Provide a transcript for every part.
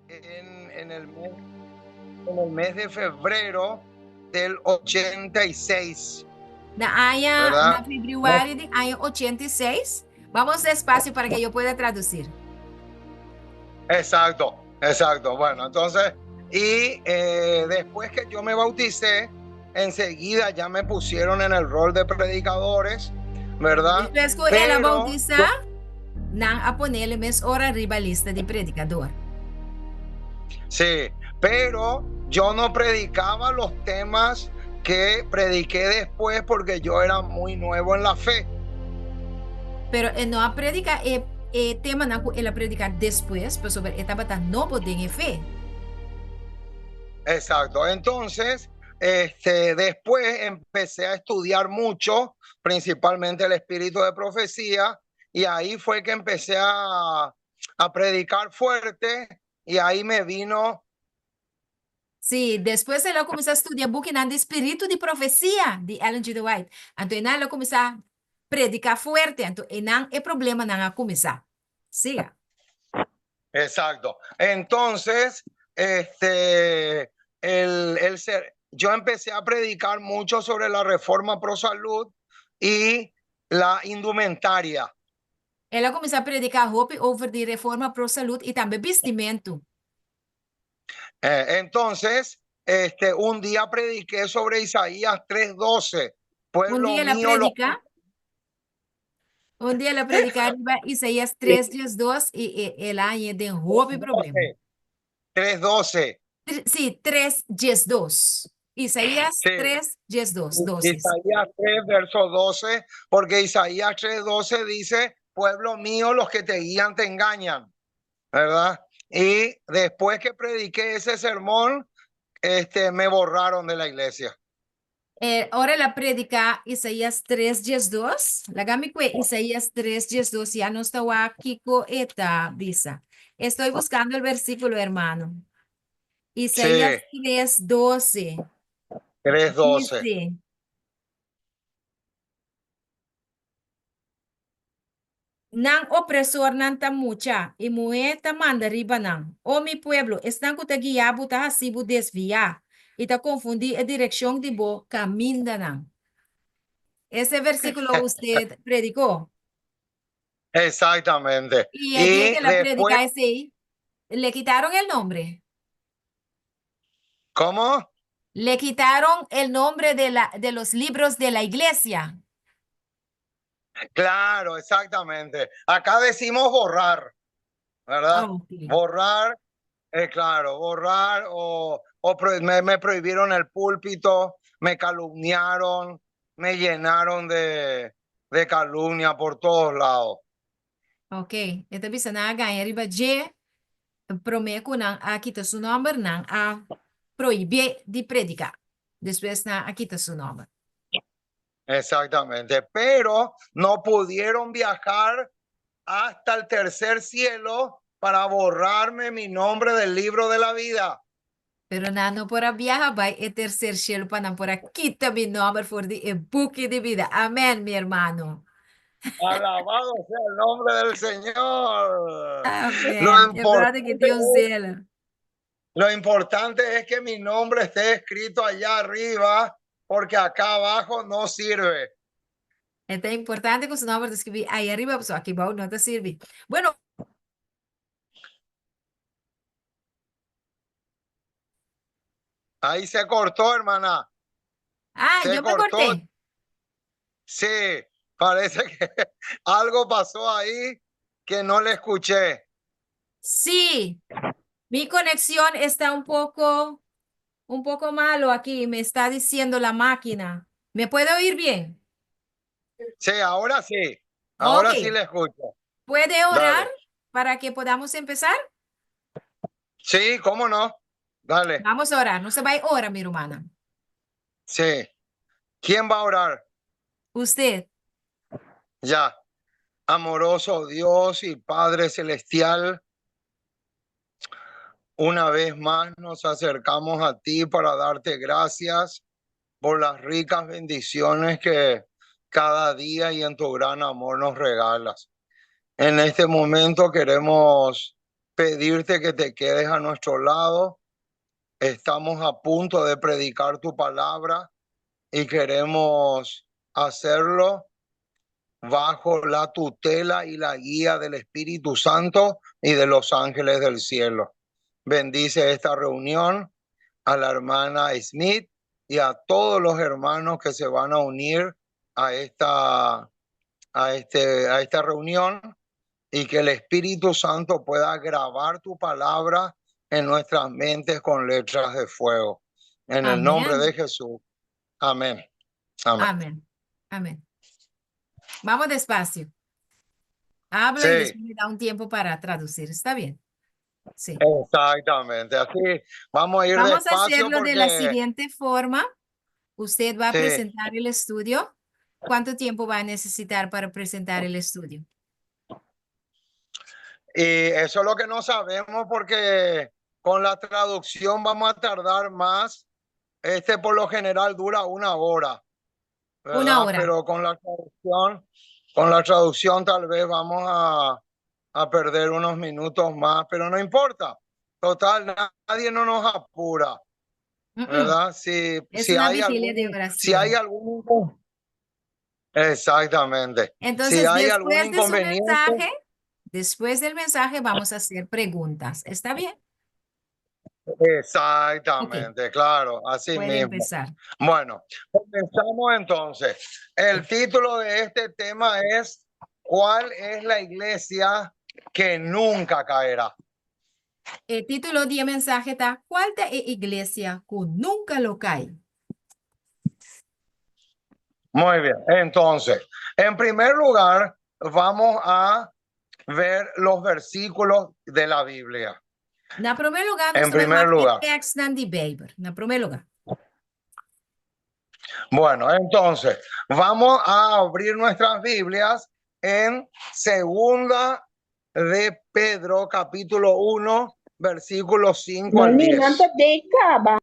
En, en, el mes, en el mes de febrero del 86. Na aña, na febrüari di aña 86. Vamos despacio para que yo pueda traducir. Exacto, exacto. Bueno, entonces, y eh, después que yo me bauticé, enseguida ya me pusieron en el rol de predicadores, ¿verdad? Despues ku el a bautisá, nan a ponele mes ora riba lista di predikador. Sí, pero yo no predicaba los temas que prediqué después porque yo era muy nuevo en la fe. Pero e no a prediká e e temanan ku el a prediká despues, pasobra e tabata nobo den e fe. Exacto. Entonces, este, después empecé a estudiar mucho, principalmente el espíritu de profecía, y ahí fue que empecé a, a predicar fuerte, y ahí me vino Sí, despues el a kuminsá studia bukinan di Spiritu di Profesia di Ellen G. de White. Anto einan el a kuminsá prediká fuerte, anto einan e problemanan a kuminsá. Siga. Exacto. Entonces, este, el, el ser, yo empecé a predicar mucho sobre la reforma pro salud y la indumentaria. El a kuminsá prediká hopi over di reforma pro salud i tambe bistimentu. Eh, entonces, este, un día prediqué sobre Isaías 3:12. Un Pueblo dia el a mío, los prediká, un dia el a prediká riba Isaías tres diesdos i e el a hañ'é den hopi problema. 3:12. Sí, tres diesdos. Isaías Sí. tres diesdos, doces. Isaías 3, verso 12, porque Isaías 3, 12 dice, pueblo mío, los que te guían te engañan, ¿verdad? Y después que prediqué ese sermón, este, me borraron de la iglesia. E ora el a prediká Isaías tres diesdos, laga mi kue Isaías tres diesdos ya nos ta wak kiko e ta bisa. Estoy buscando el versículo, hermano. Isaías Sí. tres doce. 3:12. Dice, Nan opresornan ta mucha, i muhé ta manda riba nan. O mi pueblo, esnan ku ta guiá bo ta hasi bo desviá i ta konfundí e direkshon di bo kamindanan. Ese versíkulo usted predikó. Exactamente. I e dia Y ke el a después, prediká esei, le kitaron el nombre. ¿cómo? Le kitaron el nombre de la, de los libros de la iglesia. Claro, exactamente. Acá decimos borrar, ¿verdad? Ah, ok. Borrar, eh, claro, borrar o, o pro- me, me prohibieron el púlpito, me calumniaron, me llenaron de, de calumnia por todos lados. Ok, e ta bisa nan a gaña riba dje, promé ku nan a kita su nòmber, nan a prohibié di prediká. Despues nan a kita su nòmber. Exactamente, pero no pudieron viajar hasta el tercer cielo para borrarme mi nombre del libro de la vida. Pero nan no por a biaha bai e tercer cielo pa nan por a kita mi nomber for di e buki di bida. Amen, mi hermano. Alabado sea el nombre del Señor. Lo Amen. E brother ki importante tin un es, zelo. lo importante es que mi nombre esté escrito allá arriba, porque acá abajo no sirve. E ta importante ku su nomber ta skibí ahí arriba, pasobra aki bou no ta sirbi. Bueno, Ahí se cortó, hermana. Ah, Se yo me cortó. corté. Sí, parece que algo pasó ahí que no le escuché. Sí, mi conexión está un poco, un poco malo aquí, me está diciendo la máquina. ¿Me puede oír bien? Sí, ahora sí. Ahora Ok. sí le escucho. ¿Puede orar Dale. para que podamos empezar? Sí, cómo no. Dale. Vamos a orar. No se vaya ora, mi hermana. Sí. ¿Quién va a orar? Usted. Ya. Amoroso Dios y Padre Celestial, una vez más nos acercamos a ti para darte gracias por las ricas bendiciones que cada día y en tu gran amor nos regalas. En este momento queremos pedirte que te quedes a nuestro lado. Estamos a punto de predicar tu palabra y queremos hacerlo bajo la tutela y la guía del Espíritu Santo y de los ángeles del cielo. Bendice esta reunión a la hermana Smith y a todos los hermanos que se van a unir a esta reunión y que el Espíritu Santo pueda grabar tu palabra en nuestras mentes con letras de fuego. En el nombre Amén. De Jesús. Amén. Amén. Amén. Amén. Vamos despacio. Habla y después me da un tiempo para traducir. ¿Está bien? Sí. Exactamente. Así vamos a ir Vamos a despacio hacerlo de la porque siguiente forma. Usted va a presentar el estudio. ¿Cuánto tiempo va a necesitar para presentar el estudio? Y eso es lo que no sabemos, porque con la traducción vamos a tardar más. Este por lo general dura una hora, Una ¿verdad? hora. Pero con la traducción tal vez vamos a perder unos minutos más, pero no importa. Total, nadie no nos apura, ¿verdad? Si, Es si una hay vigilia de algún, si hay oración. algún, exactamente. Si Entonces, hay algún después de su inconveniente, mensaje, después del mensaje vamos a hacer preguntas. ¿Está bien? Exactamente, claro, así Puede mismo. empezar. Bueno, comenzamos entonces. El título de este tema es: ¿Cuál es la iglesia que nunca caerá? E título di e mensahe ta: Kua ta e iglesia ku nunka lo kai? Muy bien, entonces, en primer lugar, vamos a ver los versículos de la Biblia. Na promé lugá, En nos ta bai primer wak lugar. tekstonan di Beibel. Na promé lugá. Bueno, entonces, vamos a abrir nuestras Biblias en Segunda de Pedro, capítulo 1, versículos 5 al Mami, 10. nan ta den kaba.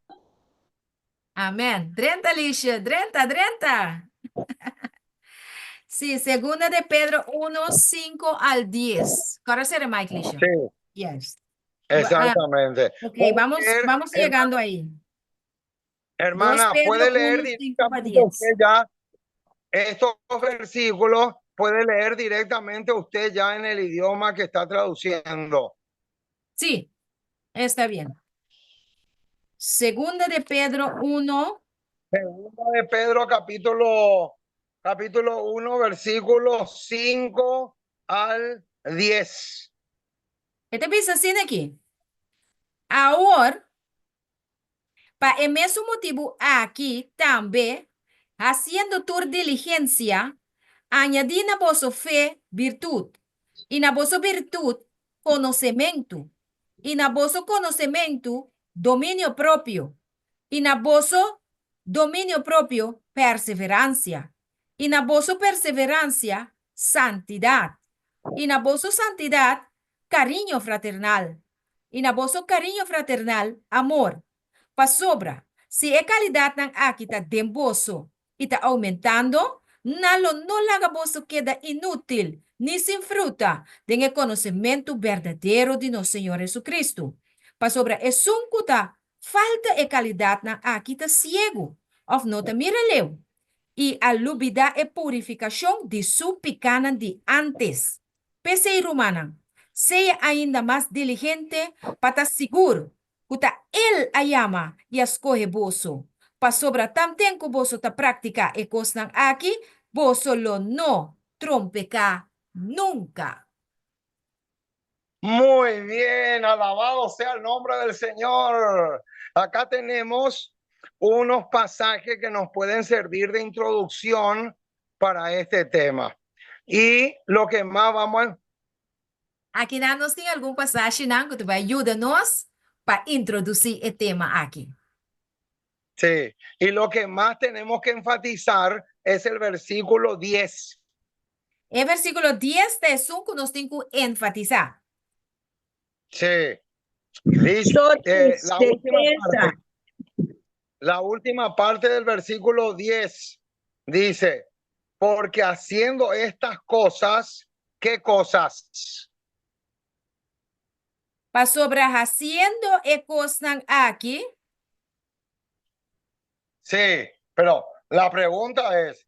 Amèn. Drenta, Alicia. Drenta, drenta. Sí, Segunda de Pedro 1, 5 al 10. Awor será Mike, Alicia. Sí, Yes. exactamente. Ok, Puede vamos, leer, vamos llegando ahí. Hermana, 2 Pedro puede leer 1, 5 a directamente 10. usted ya estos versículos, puede leer directamente usted ya en el idioma que está traduciendo. Sí, está bien. Segunda de Pedro 1, Segunda de Pedro, capítulo 1, versículos 5 al 10. E ta bisa asina aki: Awor, pa e mesun motibu aki tambe, hasiendo tur diligensia, añadí na boso fe virtut, i na boso virtut konosementu, i na boso konosementu dominio propio, i na boso dominio propio perseveransia, i na boso perseveransia santidat, i na boso santidat kariño fraternal, i na boso kariño fraternal amor. Pasobra, si e kalidatnan aki ta den boso i ta oumentando, nan lo no laga boso keda inútil, ni sin fruta, den e konosementu berdadero di nos Señor Jesu-Cristo. Pasobra esun ku ta falta e kalidatnan aki ta siegu, òf no ta mira leu, i a lubidá e purifikashon di su pikánan di antes. P'esei, rumannan, sea ainda mas diligente pa ta sigur ku ta El a yama i a skohe boso. Pasobra tanten ku boso ta praktiká e kosnan aki, boso lo no trompeká nunka. Muy bien, alabado sea el nombre del Señor. Acá tenemos unos pasajes que nos pueden servir de introducción para este tema. Y lo que más vamos a Aki nos tin algun pasashi ku ta bai yuda nos pa introdusí e tema aki. Sí, y lo que más tenemos que enfatizar es el versículo 10. E versíkulo 10 ta esun ku nos tin ku enfatisá. Sí. Dice, la última parte, la última parte del versículo 10 dice: "Porque haciendo estas cosas", ¿qué cosas? Pasobra hasiendo e kosnan aki. Sí, pero la pregunta es,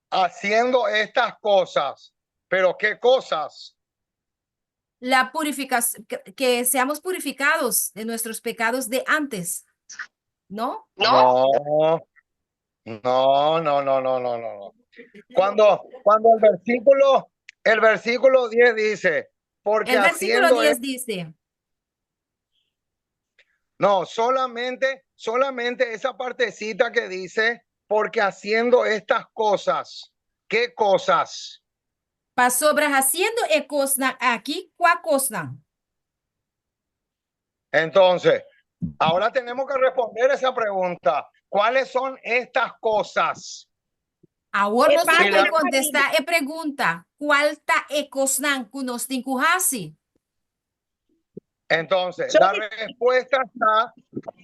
haciendo estas cosas, pero ¿qué cosas? La purificación, que seamos purificados de nuestros pecados de antes, ¿no? No, no, no, no, no, no, no. Cuando el versículo 10 dice, porque El versículo haciendo 10 dice, No, solamente esa partecita que dice, porque haciendo estas cosas, ¿qué cosas? Pasobra hasiendo e kosnan aki, kua kosnan? Entonces, ahora tenemos que responder esa pregunta. ¿Cuáles son estas cosas? Awor nos E tin ku parte- kontestá e pregunta. Kua ta e kosnan ku nos tin ku hasi? Entonces, la respuesta está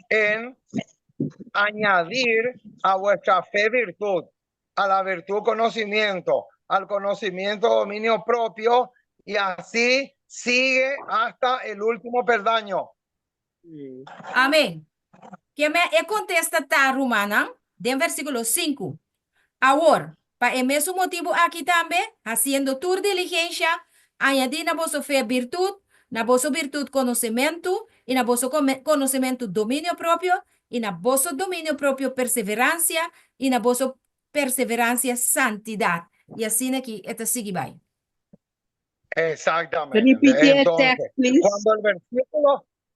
en añadir a vuestra fe virtud, a la virtud conocimiento, al conocimiento dominio propio y así sigue hasta el último peldaño. Amèn. Ke men e kontesta ta, rumannan, den versíkulo 5. Awor, pa e mesun motibu aki tambe, hasiendo tur diligensia, añadí na boso fe virtut, na boso virtut konosementu, i na boso konosementu dominio propio, i na boso dominio propio perseveransia, i na boso perseveransia santidat. I asina aki e ta sigui bai. Exactamente. Repeat the Entonces, text, please.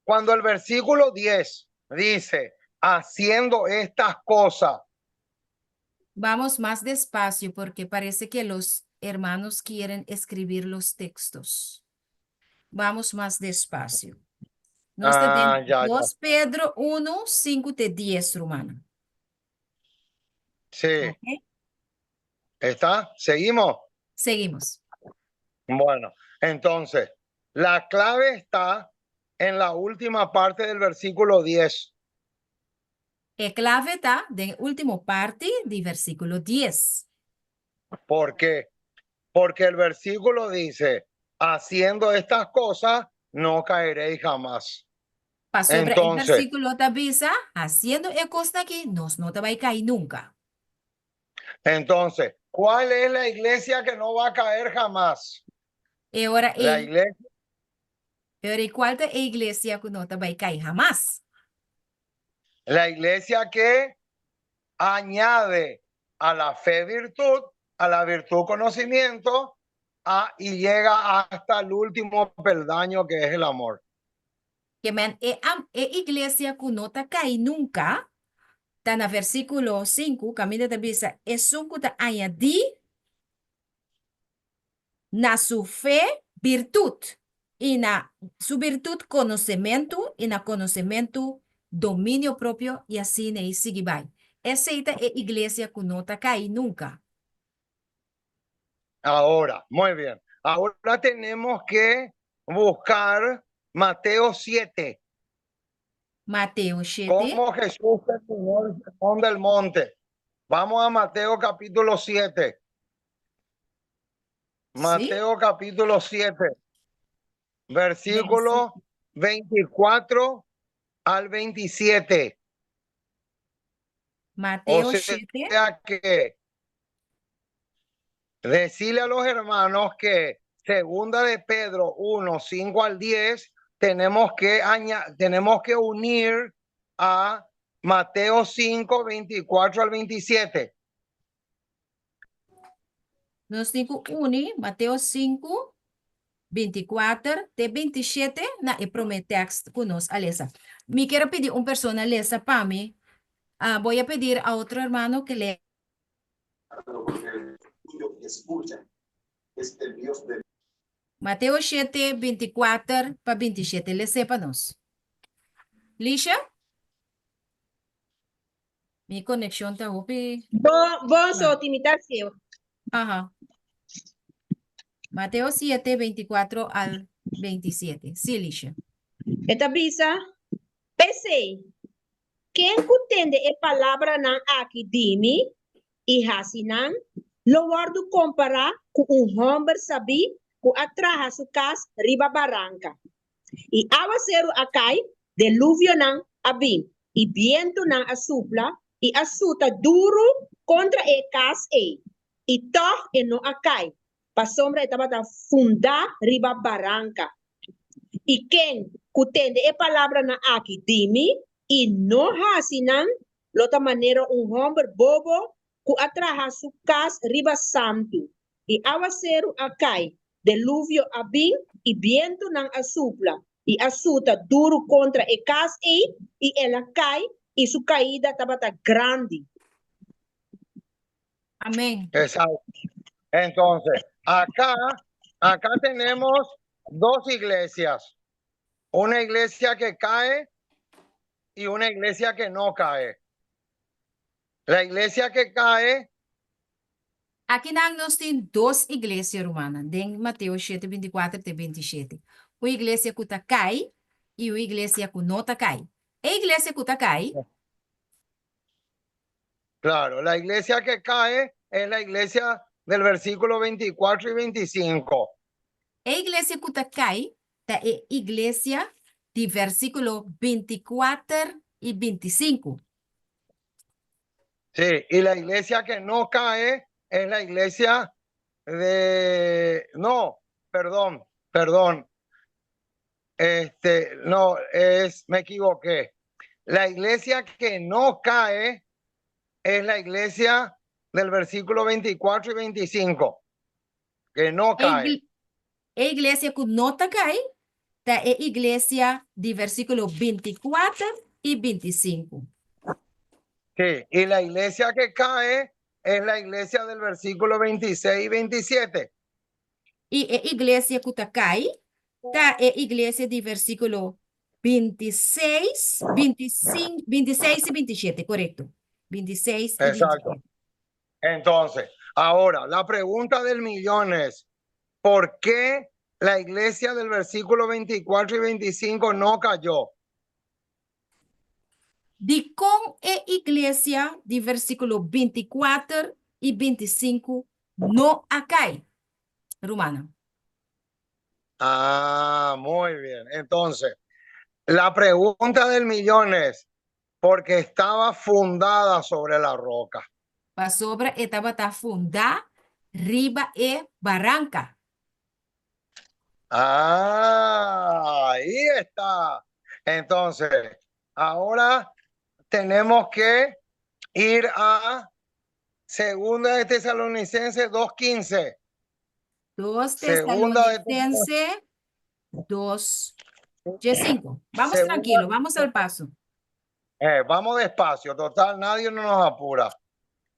cuando el versículo 10 dice, haciendo estas cosas, Vamos más despacio porque parece que los hermanos quieren escribir los textos. Vamos más despacio. Nos Ah, tin ya. 2 Pedro 1, 5 te 10, rumannan. Sí, Ok? ¿está? ¿Seguimos? Seguimos. Bueno, entonces, la clave está en la última parte del versículo 10. E klave ta den último parti di versíkulo 10. ¿Por qué? Porque el versículo dice, haciendo estas cosas, no caeréis jamás. Pasobra e Entonces, versíkulo ta bisa, hasiendo e kosnan aki, nos no ta bai kai nunka. Entonces, ¿cuál es la iglesia que no va a caer jamás? I ora, La e, iglesia, pero kua ta e iglesia ku no ta bai kai hamas? La iglesia que añade a la fe virtud, a la virtud conocimiento, y llega hasta el último peldaño, que es el amor. Ke men e iglesia ku no ta kai nunka, ta na versíkulo 5, kaminda ta bisa, esun ku ta añadí na su fe virtut, i na su virtut konosementu, i na konosementu dominio propio, i asina e ta sigui bai. Esei ta e iglesia ku no ta kai nunka. Ahora, muy bien. Ahora tenemos que buscar Mateo 7. Mateo 7. Cómo Jesús terminó el sermón del monte. Vamos a Mateo capítulo 7. Sí. Mateo capítulo 7, versículo 24 al 27. O Mateo 7. Sea que decirle a los hermanos que segunda de Pedro 1, 5 al 10, tenemos que unir a Mateo 5, 24 al 27. Nos tin ku uni Mateo 5, 24 te 27 na e promé teksto ku nos a lesa. Mi ke pidi un persona lesa pa mi. Ah, voy a pedir a otro hermano que lea. Porque el tuyo escucha es el Dios de Mateo 7, 24 pa 27. Lesa pa nos. Lisha? Mi konekshon ta hopi. Bon, bon, so imitación. Ajá. Mateo 7, 24 al 27. Sí, Lisha. E ta bisa, p'esei, ken ku tende e palabranan aki di mi i hasi nan, lo wòrdu kompará ku un hòmber sabí ku a traha su kas riba baranka. I awaseru a kai, deluvionan a bin, i bientunan a supla i a suta duru kontra e kas ei, i tòg e no a kai, pasobra e tabata fundá riba baranka. I ken ku tende e palabranan aki di mi i no hasi nan, lo ta manera un hòmber bobo ku a traha su kas riba santu, i awaseru a kai, deluvio a bin, i bientunan a supla i a suta duru kontra e kas ei, i el a kai, i su kaida tabata grandi. Amén. Exacto. Entonces, acá, acá tenemos dos iglesias. Una iglesia que cae y una iglesia que no cae. La iglesia que cae Akinan nos tin dos iglesia, rumannan, den Mateo 7, 24 te 27. Un iglesia ku ta kai i un iglesia ku no ta kai. E iglesia ku ta kai, Claro, la iglesia que cae es la iglesia del versículo 24 y 25. E iglesia ku ta kai ta e iglesia di versíkulo 24 i 25. Sí, y la iglesia que no cae es la iglesia de... No, perdón, perdón. No, me equivoqué. La iglesia que no cae es la iglesia del versículo 24 y 25. Que no cae. E iglesia ku no ta kai ta e iglesia di versíkulo 24 i 25. Sí, y la iglesia que cae es la iglesia del versículo 26 y 27. I e iglesia ku ta kai ta e iglesia di versíkulo 26, 25, 26 i 27, korekto. 26 i Exacto. 27. Entonces, ahora, la pregunta del millón es, ¿por qué la iglesia del versículo 24 y 25 no cayó? Dikon e iglesia di versíkulo 24 i 25 no a kai? Rumannan. Ah, muy bien. Entonces, la pregunta del millón es, porque estaba fundada sobre la roca. Pasobra e tabata fundá riba e baranka. Ah, ahí está. Entonces, ahora tenemos que ir a Segunda de Tesalonicenses 2.15. 2 Segunda de Tesalonicenses 2, 5. Vamos Segunda- tranquilo, vamos al paso. Vamos despacio, total, nadie nos apura.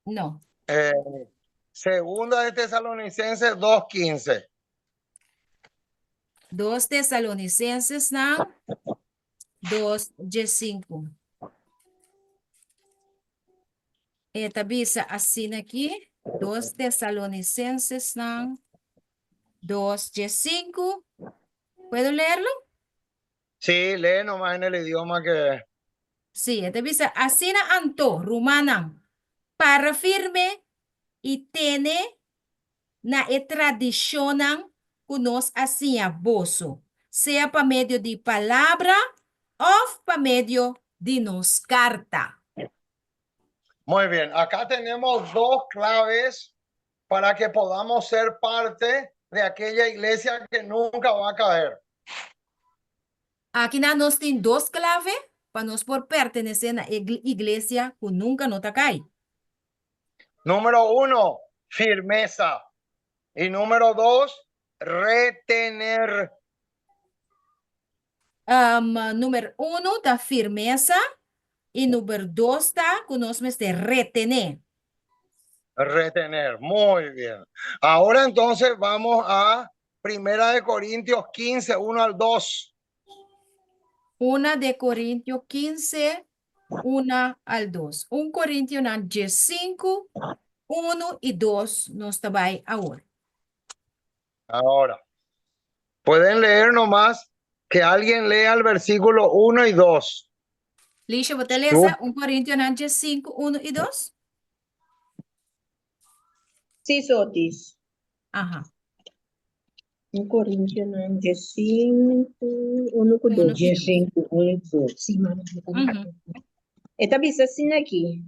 No. Segunda de Tesalonicenses 2.15. 2 Tesalonicenses nan 2, 5. E ta bisa asina aki. 2 Tesalonicenses nan 2, 5. ¿Puedo leerlo? Sí, lee nomás en el idioma que... Sí, e ta bisa asina anto, rumannan, para firme i tene na e tradishonnan ku nos a siña boso, sea pa medio di palabra òf pa medio di nos karta. Muy bien, acá tenemos dos claves para que podamos ser parte de aquella iglesia que nunca va a caer. Akinan nos tin dos klave pa nos por pertenesé na e iglesia ku nunka no ta kai. Número uno, firmeza. Y número dos, retener. Number uno ta firmesa i number dos ta ku nos mester retené. Retener, muy bien. Ahora entonces vamos a Primera de Corintios 15, 1 al 2. Una de Corintio 15, 1 al 2. 1 Korintionan 5, 1 i 2 nos ta bai awor. Ahora, pueden leer nomás, que alguien lea el versículo 1 y 2. Lisha, bo ta lesa 1 Korintionan 5, 1 i 2? Sí, Sotis. Aha. Un Korintionan diesinku, unu ku dos. Diesinku, unu ku dos. Sí, mami. E ta bisa asina aki,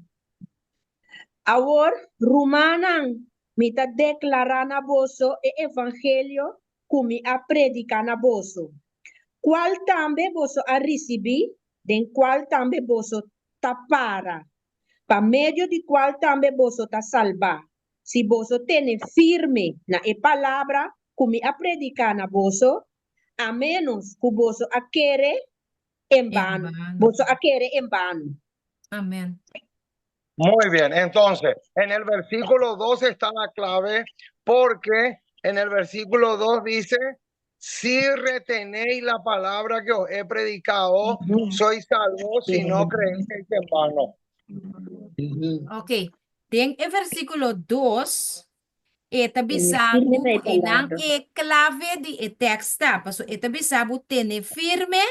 Awor, rumannan, mi ta deklará na boso e evangelio ku mi a prediká na boso, kual tambe boso a risibí, den kual tambe boso ta para, pa medio di kual tambe boso ta salbá, si boso tene firme na e palabra ku mi a prediká na boso, a ménos ku boso a kere en bano. Boso a kere en bano. Amén. Muy bien, entonces, en el versículo 2 está la clave porque en el versículo 2 dice, si retenéis la palabra que os he predicado, sois salvos, si no creéis en vano. Ok, den e versículo 2, e ta bisa firme ku na e einan palabra. e klave di e tekst ta. Paso e ta bisa bo tene firme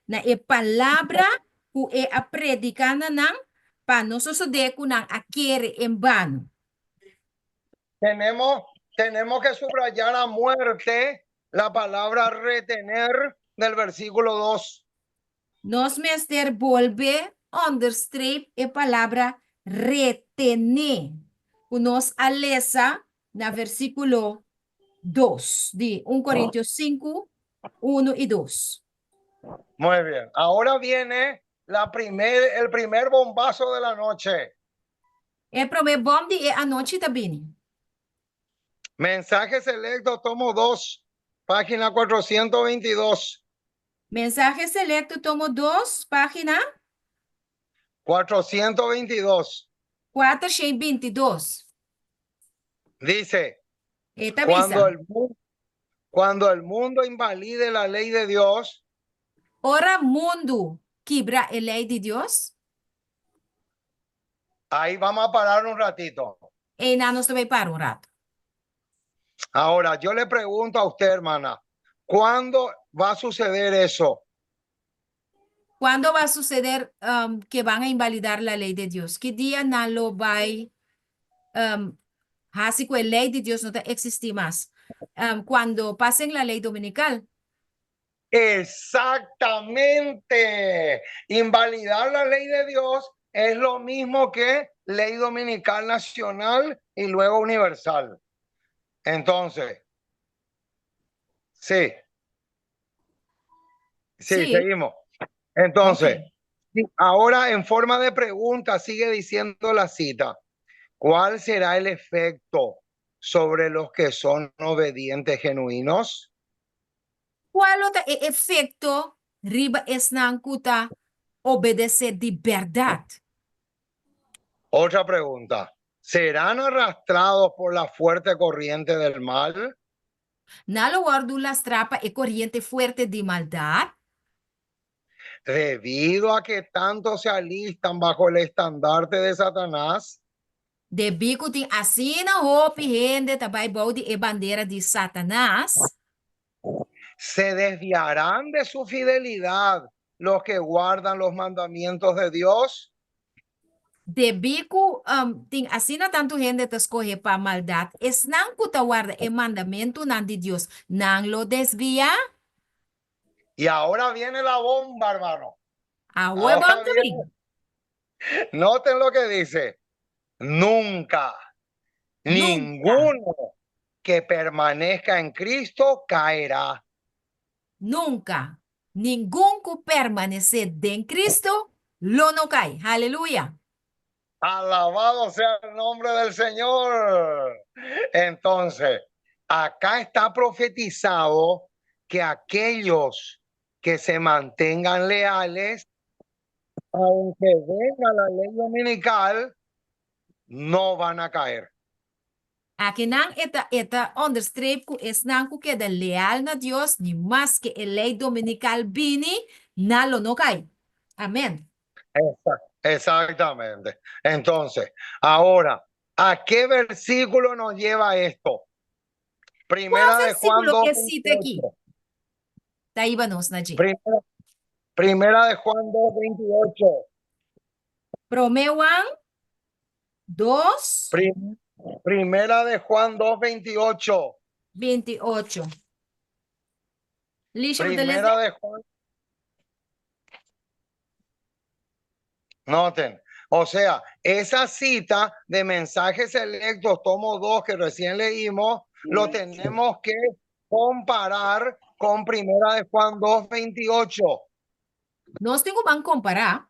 na e palabra ku e a prediká na nan, pa no sosodé ku nan a kere en bano. Tenemos, tenemos que subrayar a muerte la palabra retener del versículo 2. Nos mester bolbe onderstreep e palabra retené ku nos a lesa na versíkulo dos di un Korintios sinku, unu i dos. Muy bien. Ahora viene la primer, el primer bombazo de la noche. E promé bòm di e anochi ta bini. Mensaje selecto, tomo 2, página 422. Mensaje selecto, tomo 2, página 422. 422. Dice, E ta cuando bisa, el, mu- cuando el mundo invalide la ley de Dios, Ora mundu kibra e lei di Dios, ahí vamos a parar un ratito. Einan nos ta bai para un rato. Ahora, yo le pregunto a usted, hermana, ¿cuándo va a suceder eso? Cuándo va a suceder que van a invalidar la ley de Dios? Ki dia nan lo bai hasi ku e ley di Dios no ta existi mas? Cuando pasen la ley dominical. Exactamente. Invalidar la ley de Dios es lo mismo que ley dominical nacional y luego universal. Entonces, sí. Sí, seguimos. Entonces, sí, ahora en forma de pregunta sigue diciendo la cita. ¿Cuál será el efecto sobre los que son obedientes genuinos? Kua lo ta e efekto riba esnan ku ta obedesé di bèrdat? Otra pregunta. Serán arrastrados por la fuerte corriente del mal? Nan lo wòrdu lastrá pa e koriente fuerte di maldat? Debido a que tanto se alistan bajo el estandarte de Satanás, Debí ku tin asina hopi hende ta bai bou di e bandera di Satanas, se desviarán de su fidelidad los que guardan los mandamientos de Dios? Debí ku tin asina tantu hende ta skohe pa maldat, esnan ku ta warda e mandamentunan di Dios, nan lo desviá? Y ahora viene la bomba, hermano. Awe Ahora bòm ta viene. bin. Noten lo que dice. Nunca, Nunca. ninguno que permanezca en Cristo caerá. Nunka, ningun ku permanesé den Cristo lo no kai. Haleluya! Alabado sea el nombre del Señor. Entonces, acá está profetizado que aquellos que se mantengan leales, aunque venga la ley dominical, no van a caer. Akinan e ta e ta onderstreep ku esnan ku keda leal na Dios, ni maske e lei dominikal bini, nan lo no kai. Amen. Exactamente. Entonces, ahora, ¿a qué versículo nos lleva esto? Primera Kua de Juan versíkulo e sita aki 2:28. ta hiba nos na dje? Primera, primera de Juan 2:28. Promé Juan dos. Primera de Juan 2:28. 28. Lisha, bo ta Primera lesa? de Juan. Noten, o sea, esa cita de Mensajes Selectos, tomo 2 que recién leímos, lo tenemos que comparar con Primera de Juan 2:28. Nos tin ku ban kompará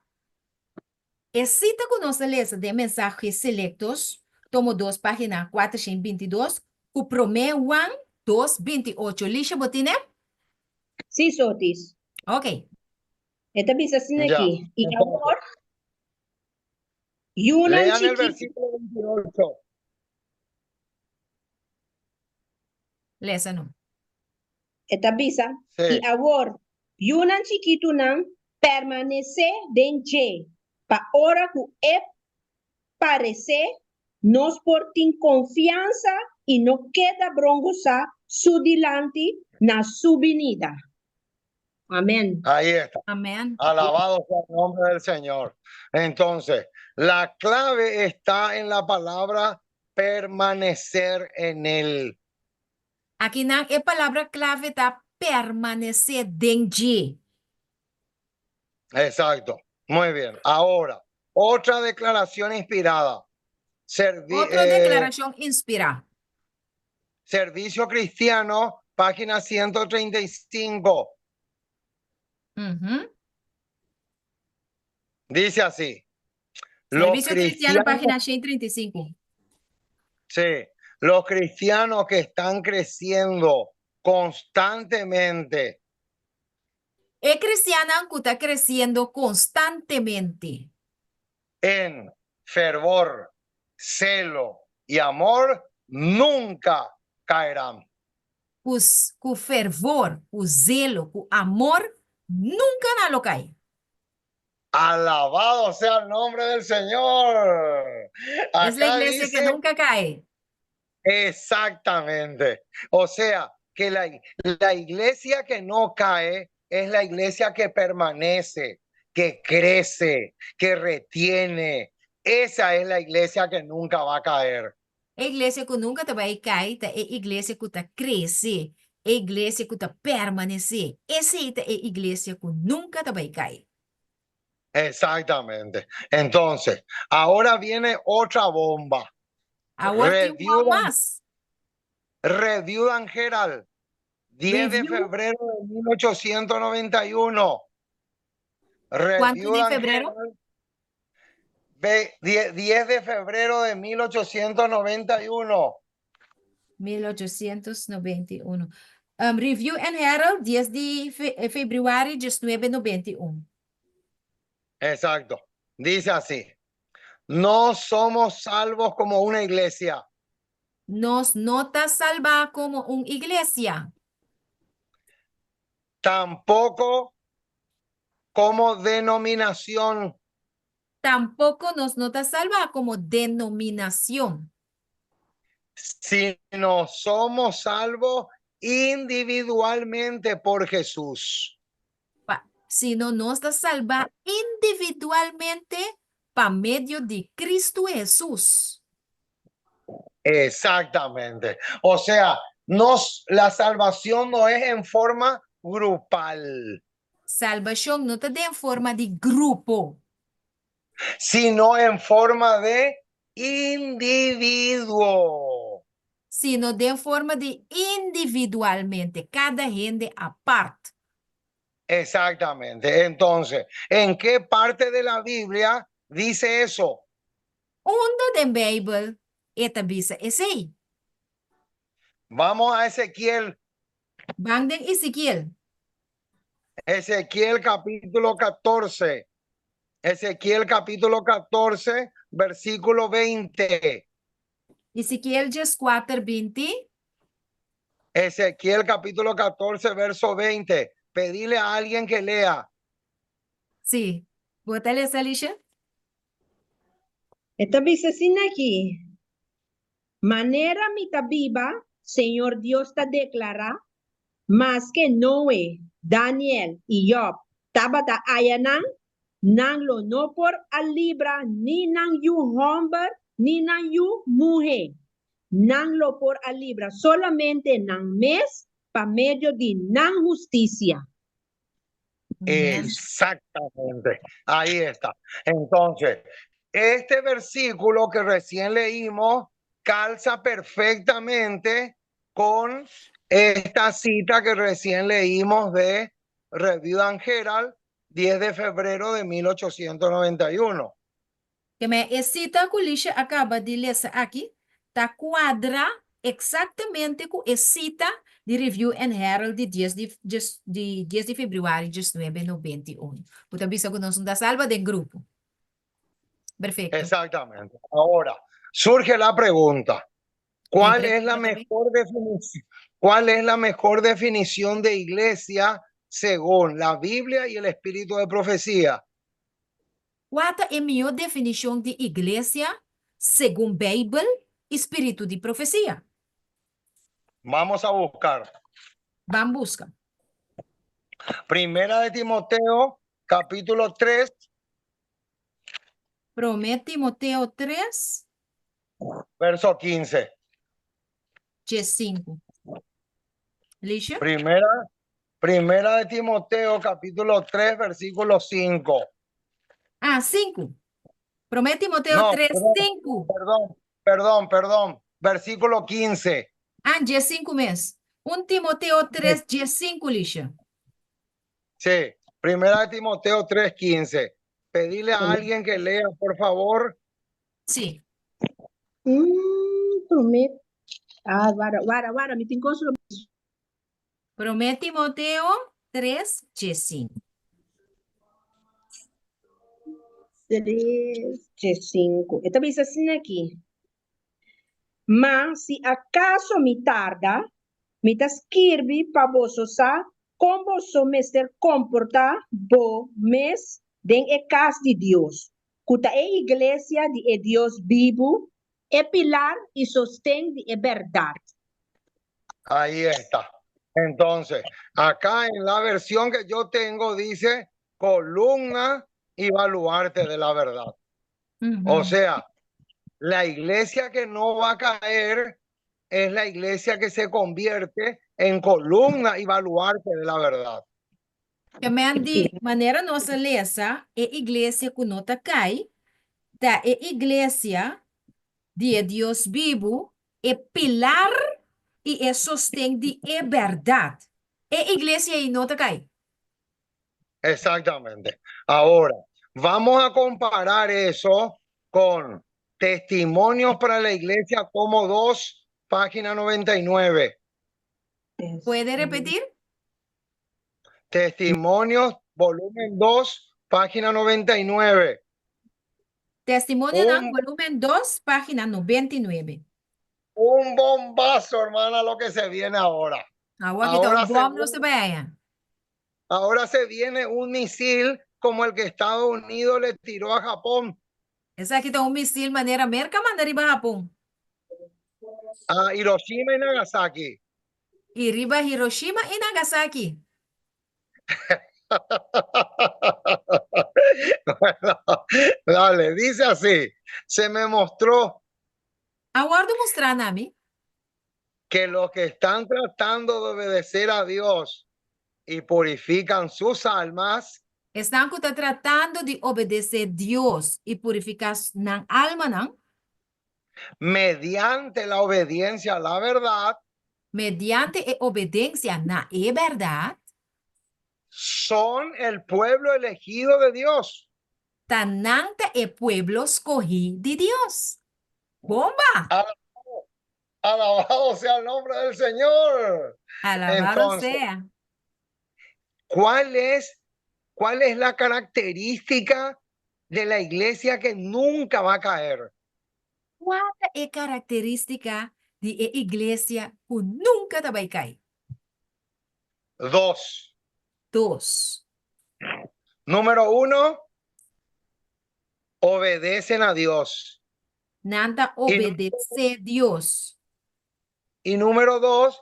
e sita ku nos a lesa den Mensajes Selectos, tomo 2, página 422, ku Promé Juan 2, 28. Lisha, bo tine? Sí, Sotis. Ok. E ta bisa asina Ya. aki, I Entonces, awor, yunan lean el chikitu. versículo 28. Lesa no. E ta bisa, Sí. I awor, yunan chikitunan, permanesé den dje, pa ora ku e paresé, nos por tin konfiansa i no keda brongosá su dilanti na su binida. Amén. Ahí está. Amén. Alabado sea el nombre del Señor. Entonces, la clave está en la palabra permanecer en él. Akinan e palabra klave ta permanesé den dje. Exacto. Muy bien. Ahora, otra declaración inspirada. Otro deklarashon inspirá. Servicio Cristiano, página 135. Dice así. Los Servicio Cristiano, cristianos, página 135. sí, los cristianos que están creciendo constantemente E kristiannan ku ta kresiendo konstantemente. En fervor, celo y amor nunca caerán. Ku, ku fervor, ku zelo, ku amor, nunka nan lo kai. Alabado sea el nombre del Señor. Es la Acá iglesia que dice nunca cae. Exactamente. O sea, que la iglesia que no cae es la iglesia que permanece, que crece, que retiene. Esa es la iglesia que nunca va a caer. E iglesia ku nunka ta bai kai ta e iglesia ku ta krese, e iglesia ku ta permanesé. Esei ta e iglesia ku nunka ta bai kai. Exactamente. Entonces, ahora viene otra bomba. Awor tin un Review mas. Review and Herald, 10 de Review. febrero de 1891. Kuantu Review di and febrero? Herald, 10 de febrero de 1891. 1891. Review and Herald, 10 di febrüari 1991. Exacto. Dice así. No somos salvos como una iglesia. Nos no ta salbá komo un iglesia. Tampoco como denominación. Tampoko nos no ta salbá komo denominashon. Sino somos salvos individualmente por Jesús. Pa, sino nos ta salbá individualmente pa medio di Kristu Hesus. Exactamente. O sea, nos, la salvación no es en forma grupal. Salbashon no ta den forma di grupo. Sino en forma de individuo. Sino den forma di individualmente, kada hende apart. Exactamente. Entonces, ¿en qué parte de la Biblia dice eso? Unda den Beibel e ta bisa esei? Vamos a Ezequiel. Ban den Ezekiel. Ezequiel capítulo 14. Ezequiel capítulo 14, versículo 20. Ezekiel 14, 20. Ezequiel capítulo 14, verso 20. Pedile a alguien que lea. Sí. Bo ta lesa, Alicia? E ta bisa asina aki, Manera mi ta biba, Señor Dios ta deklará, maske Noe, Daniel i Job tabata ayanan, nan lo no por a libra ni nan yu hòmber ni nan yu muhé. Nan lo por a libra solamente nan mes. pa medio di nan hustisia. Exactamente, ahí está. Entonces, este versículo que recién leímos calza perfectamente con esta cita que recién leímos de Review and Herald, 10 de febrero de 1891. Ke men e sita ku Lisha a kaba di lesa aki ta kuadra eksaktamente ku e sita di Review and Herald di dies di di dies di febrüari diesnuebe nobenta i un, ku ta bisa ku nos no ta salba den grupo. Perfecto. Exactamente. Ahora, surge la pregunta, ¿cuál es la mejor definición, cuál es la mejor definición de iglesia según la Biblia y el espíritu de profecía? Kua ta e mihó definishon di iglesia segun Beibel i spiritu di profesia? Vamos a buscar. Ban buska. Primera de Timoteo, capítulo 3. Promé Timoteo 3. Verso 15. Diesinku. Lisha? Primera, primera de Timoteo, capítulo 3, versículo 5. Ah, sinku. Promé Timoteo No, 3, perdón, sinku. perdón, perdón, perdón. Versículo 15. Ah, diesinku mes. Un Timoteo 3, diesinku, Lisha. Sí, primera de Timoteo 3, 15. Pedile a alguien que lea, por favor. Sí. Mm, promé. Ah, wara, wara, wara, mi tin kos lo. Promé Timoteo 3, diesinku. 3, 5. E ta bisa asina aki. Ma si akaso mi tarda, mi ta skirbi pa boso sa kon boso mester komportá bo mes den e kas di Dios, ku ta e iglesia di e Dios bibu, e pilar i sosten di e bèrdat. Ahí está. Entonces, acá en la versión que yo tengo dice columna y baluarte de la verdad. O sea, la iglesia que no va a caer es la iglesia que se convierte en columna y baluarte de la verdad. Ke men di manera nos a lesa, e iglesia ku no ta kai ta e iglesia di e Dios bibu, e pilar i e sosten di e bèrdat. E iglesia ei no ta kai. Exactamente. Ahora, vamos a comparar eso con Testimonios para la Iglesia, tomo 2, página 99. Puede repetir? Testimonios, volumen 2, página 99. Testimonionan, Un, volumen 2, página 99. un bombazo, hermana, lo que se viene ahora. Awor aki ta Ahora un se bòm nos viene, ta bai haña. ahora se viene un misil como el que Estados Unidos le tiró a Japón. Esaki ta un misil manera Merka manda riba Hapon. A Hiroshima y Nagasaki. I riba Hiroshima i Nagasaki. Bueno, dale, dice así, se me mostró A wòrdu mustrá na mi. Que los que están tratando de obedecer a Dios y purifican sus almas. Esnan ku ta tratando di obedesé Dios i purifiká nan almanan. Mediante la obediencia a la verdad. Mediante e obedensia na e bèrdat. Son el pueblo elegido de Dios. Ta nan ta e pueblo skohí di Dios. Bomba! Alabado sea el nombre del Señor. Alabado Entonces, sea. ¿cuál es, cuál es la característica de la iglesia que nunca va a caer? Kua ta e karakterístika di e iglesia ku nunka ta bai kai? Dos. Dos. Número uno, obedecen a Dios. Nan ta obedesé Dios. Y número dos,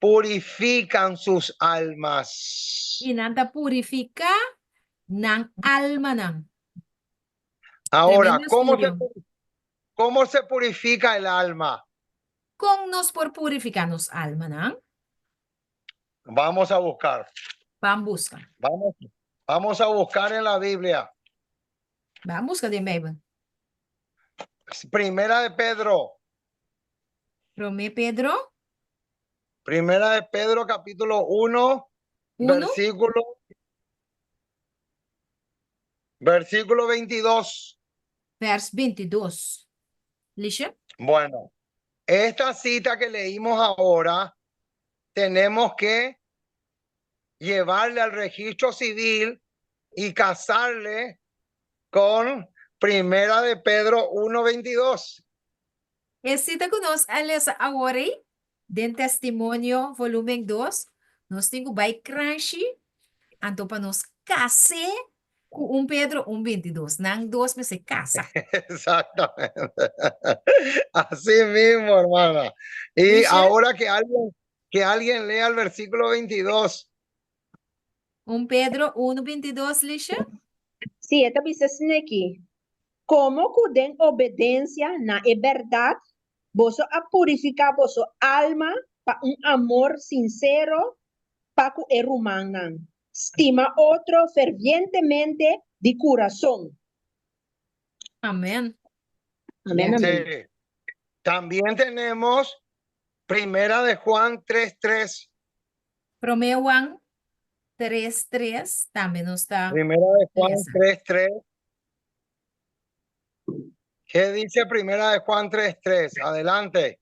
purifican sus almas. I nan ta purifiká nan almanan. Ahora, Tremendo ¿cómo se, estudio. cómo se purifica el alma? Kon nos por purifiká nos almanan? Vamos a buscar. Ban buska. Vamos, vamos a buscar en la Biblia. Ban buska den Beibel. Primera de Pedro. Promé Pedro. Primera de Pedro, capítulo 1, 1. Versículo 22. Vers 22. Lisha? Bueno, esta cita que leímos ahora, tenemos que llevarle al registro civil y casarle con Primera de Pedro 1.22. E sita ku nos a lesa awor ei, den Testimonio volumen 2, nos tin ku bai kranshi, anto pa nos kas'é ku 1 Pedro 1.22. Nan dos mester kasa. Exactamente. Así mismo, hermana. Y Dice- ahora que alguien lea el versículo 22. 1 Pedro 1.22, Lisha? Sí, e ta bisa asin'aki. Komo ku den obedensia na e bèrdat, boso a purifiká boso alma pa un amor sinsero pa ku e rumannan. Stima otro fervientemente di kurason. Amèn. Amèn, amèn. Sí. También tenemos Primera de Juan 3.3. Promé Juan 3.3 tambe nos ta. Primera de Juan Esa. 3.3. ¿Qué dice Primera de Juan 3.3? Adelante.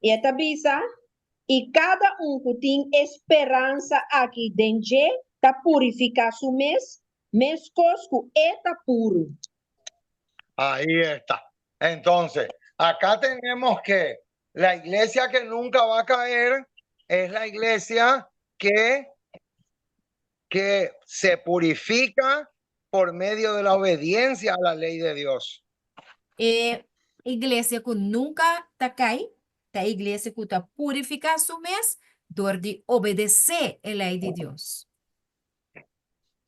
E ta bisa, i kada un ku tin e speransa aki den dje, ta purifiká su mes, meskos ku e ta puru. Ahí está. Entonces, acá tenemos que la iglesia que nunca va a caer es la iglesia que se purifica por medio de la obediencia a la ley de Dios. E iglesia ku nunka ta kai, ta iglesia ku ta purifiká su mes, dor di obedesé e lei di Dios.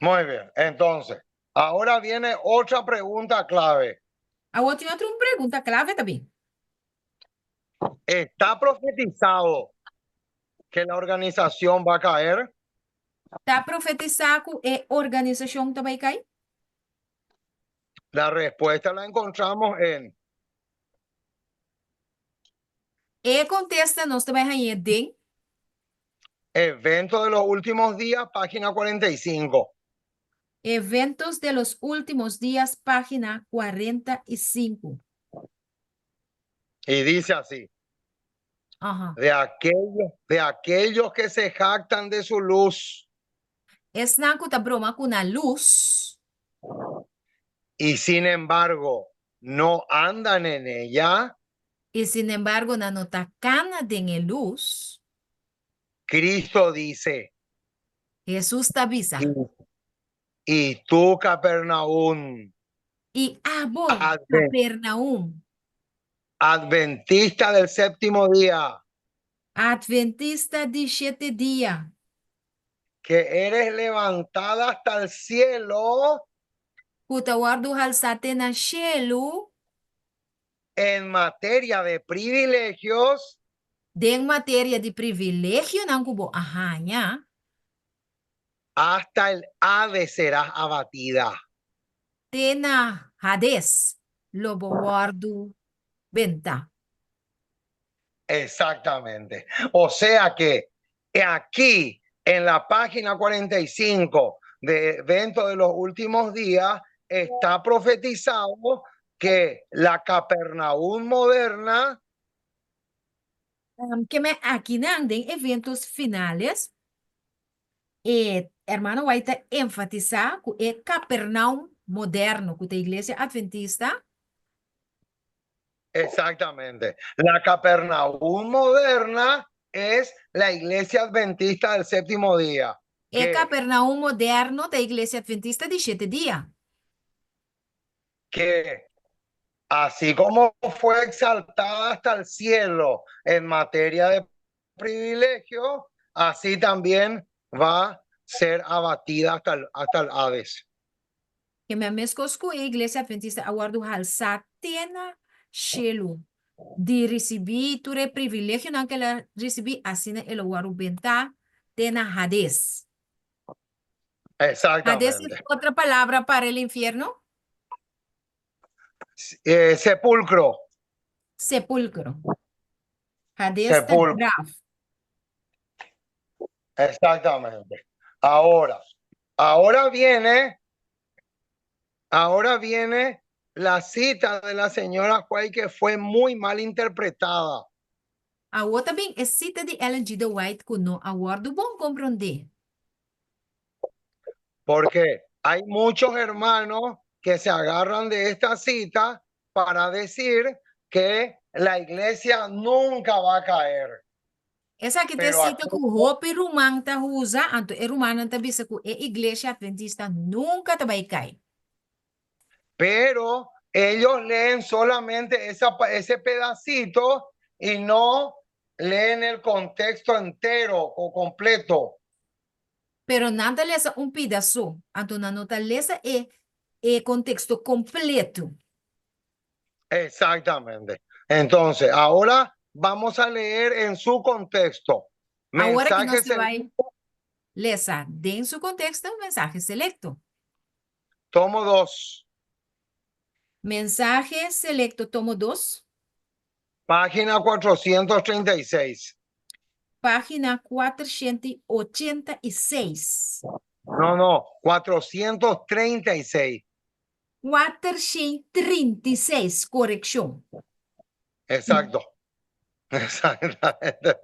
Muy bien. Entonces, ahora viene otra pregunta clave. Awor tin otro pregunta klave tambe. ¿Está profetizado que la organización va a caer? Ta profetisá ku e organisashon ta bai kai? La respuesta la encontramos en E kontesta nos ta bai hañ'é den Eventos de los Últimos Días, página 45. Eventos de los Últimos Días, página 45. Y dice así: De aquellos que se jactan de su luz Esnan ku ta broma ku nan lus y sin embargo no andan en ella, i sin embargo nan no ta kana den e lus, Cristo dice: Hesus ta bisa. Y tú, Capernaum, I abo, Capernaum, adventista del séptimo día, Adventista di shete dia, que eres levantada hasta el cielo ku ta wòrdu halsá te na shelu en materia de privilegios, den materia di privilegionan ku bo a haña, hasta el Hades serás abatida. Te na Hades, lo bo wòrdu bentá. Exactamente. O sea que aquí en la página 45 de Eventos de los Últimos Días está profetizado que la Capernaum moderna Ke men akinan den Eventos Finales, e hermano White ta enfatisá ku e Capernaum moderno, ku ta iglesia adventista, Exactamente. La Capernaum moderna es la iglesia adventista del séptimo día. E Que Capernaum moderno ta iglesia adventista di shete dia. Que así como fue exaltada hasta el cielo en materia de privilegio, así también va a ser abatida hasta el Hades. Ke men meskos ku e iglesia adventista a wòrdu halsá te na shelu. Di risibí tur e privilegionan ku el a risibí, asina e lo wòrdu bentá te na Hades. Hades es Exactamente. otra palabra para el infierno? Sepulcro. Sepulcro. Hades ta Sepulcro. graf. Exactamente. Ahora, ahora viene, ahora viene la cita de la señora White que fue muy mal interpretada. Awor ta bin e sita di Ellen G. de White ku no a wòrdu bon komprondé. Porque hay muchos hermanos que se agarran de esta cita para decir que la iglesia nunca va a caer. Esaki ta e Pero sita ku hopi ruman ta usa, anto e rumannan ta bisa ku e Iglesia Atventista nunka ta bai kai. Pero ellos leen solamente esa, ese pedacito y no leen el contexto entero o completo. Pero nan ta lesa un pida so, anto nan no ta lesa e e konteksto kompleto. Exactamente. Entonces, ahora vamos a leer en su contexto. Awor aki Mensaje nos ta bai selecto, lesa den su konteksto mensahe selekto. Tomo 2. Mensahe selekto tomo dos. Página 436. Página 486. No, no, 436. 436, korekshon. Exacto. Exactamente.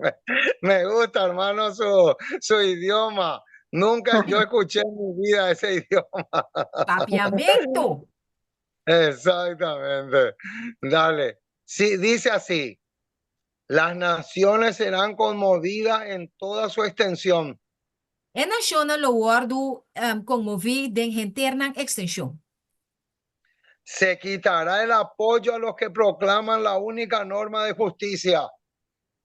Me gusta, hermano, su idioma. Nunca yo escuché en mi vida ese idioma. Papiamento. Exactamente. Dale. Sí, dice así. Las naciones serán conmovidas en toda su extensión. E nashonnan lo wòrdu konmoví den henter nan ekstenshon. Se quitará el apoyo a los que proclaman la única norma de justicia.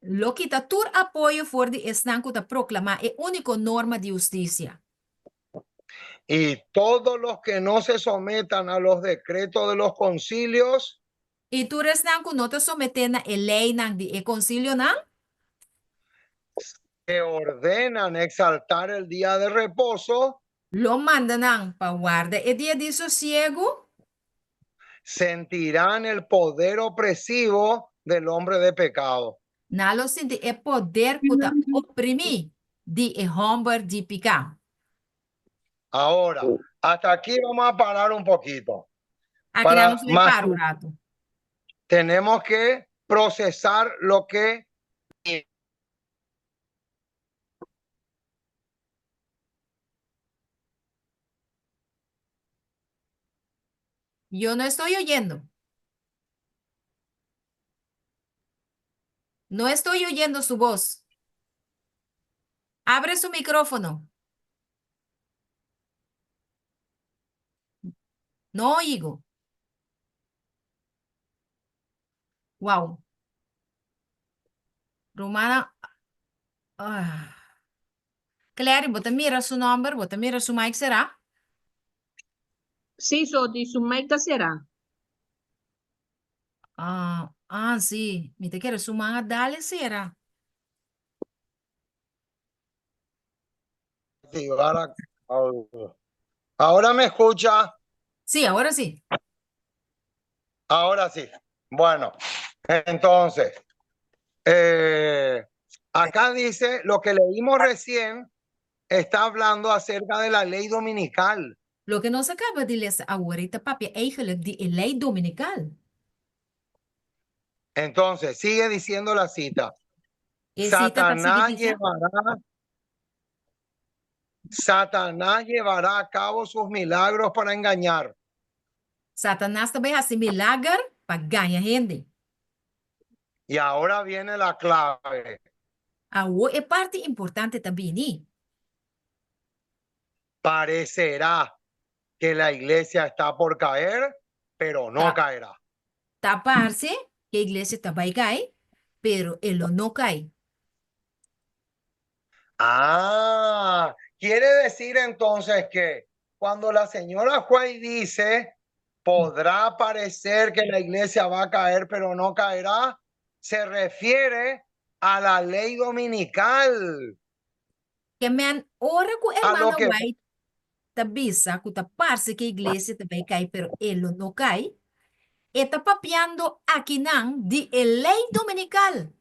Lo kita tur apoyo for di esnan ku ta proklamá e úniko norma di hustisia. Y todos los que no se sometan a los decretos de los concilios. I tur esnan ku no ta someté na e leinan di e konsilionan. Que ordenan exaltar el día de reposo. Lo manda nan pa warda e dia di sosiegu. Sentirán el poder opresivo del hombre de pecado. Nan lo sinti e poder ku ta oprimí di e hòmber di piká. Ahora, hasta aquí vamos a parar un poquito. Aki Para nan nos bai mas para un ratu. Tenemos que procesar lo que Yo no estoy oyendo. No estoy oyendo su voz. Abre su micrófono. No oigo. Wow. Romana. Ah. Clary, bo ta mira su nomber, bo ta mira su mic será? Sí, Soti, su mic ta será. Ah, ah, sí. Mi ta kere su man a dale sera. Activar Ahora me escucha. Sí, ahora sí. Ahora sí. Bueno, entonces, acá dice lo que leímos recién, está hablando acerca de la ley dominical. Loke nos a kaba di lesa awor ta papia eigenlijk di e lei dominikal. Entonces, sigue diciendo la cita. E sita ta sigui Satanás bisa. Satanás llevará a cabo sus milagros para engañar. Satanas ta bai hasi milager pa gaña hende. Y ahora viene la clave. Awor e parti importante ta bini. Parecerá que la iglesia está por caer, pero no caerá. Ta parse ku e iglesia ta bai kai, pero e lo no kai. Ah, quiere decir entonces que cuando la señora White dice, podrá parecer que la iglesia va a caer, pero no caerá. se refiere a la ley dominical. Ke men ora ku A lo hermana ke White ta bisa ku ta parse ku e iglesia ta bai kai pero e lo no kai, e ta papiando akinan di e lei dominikal.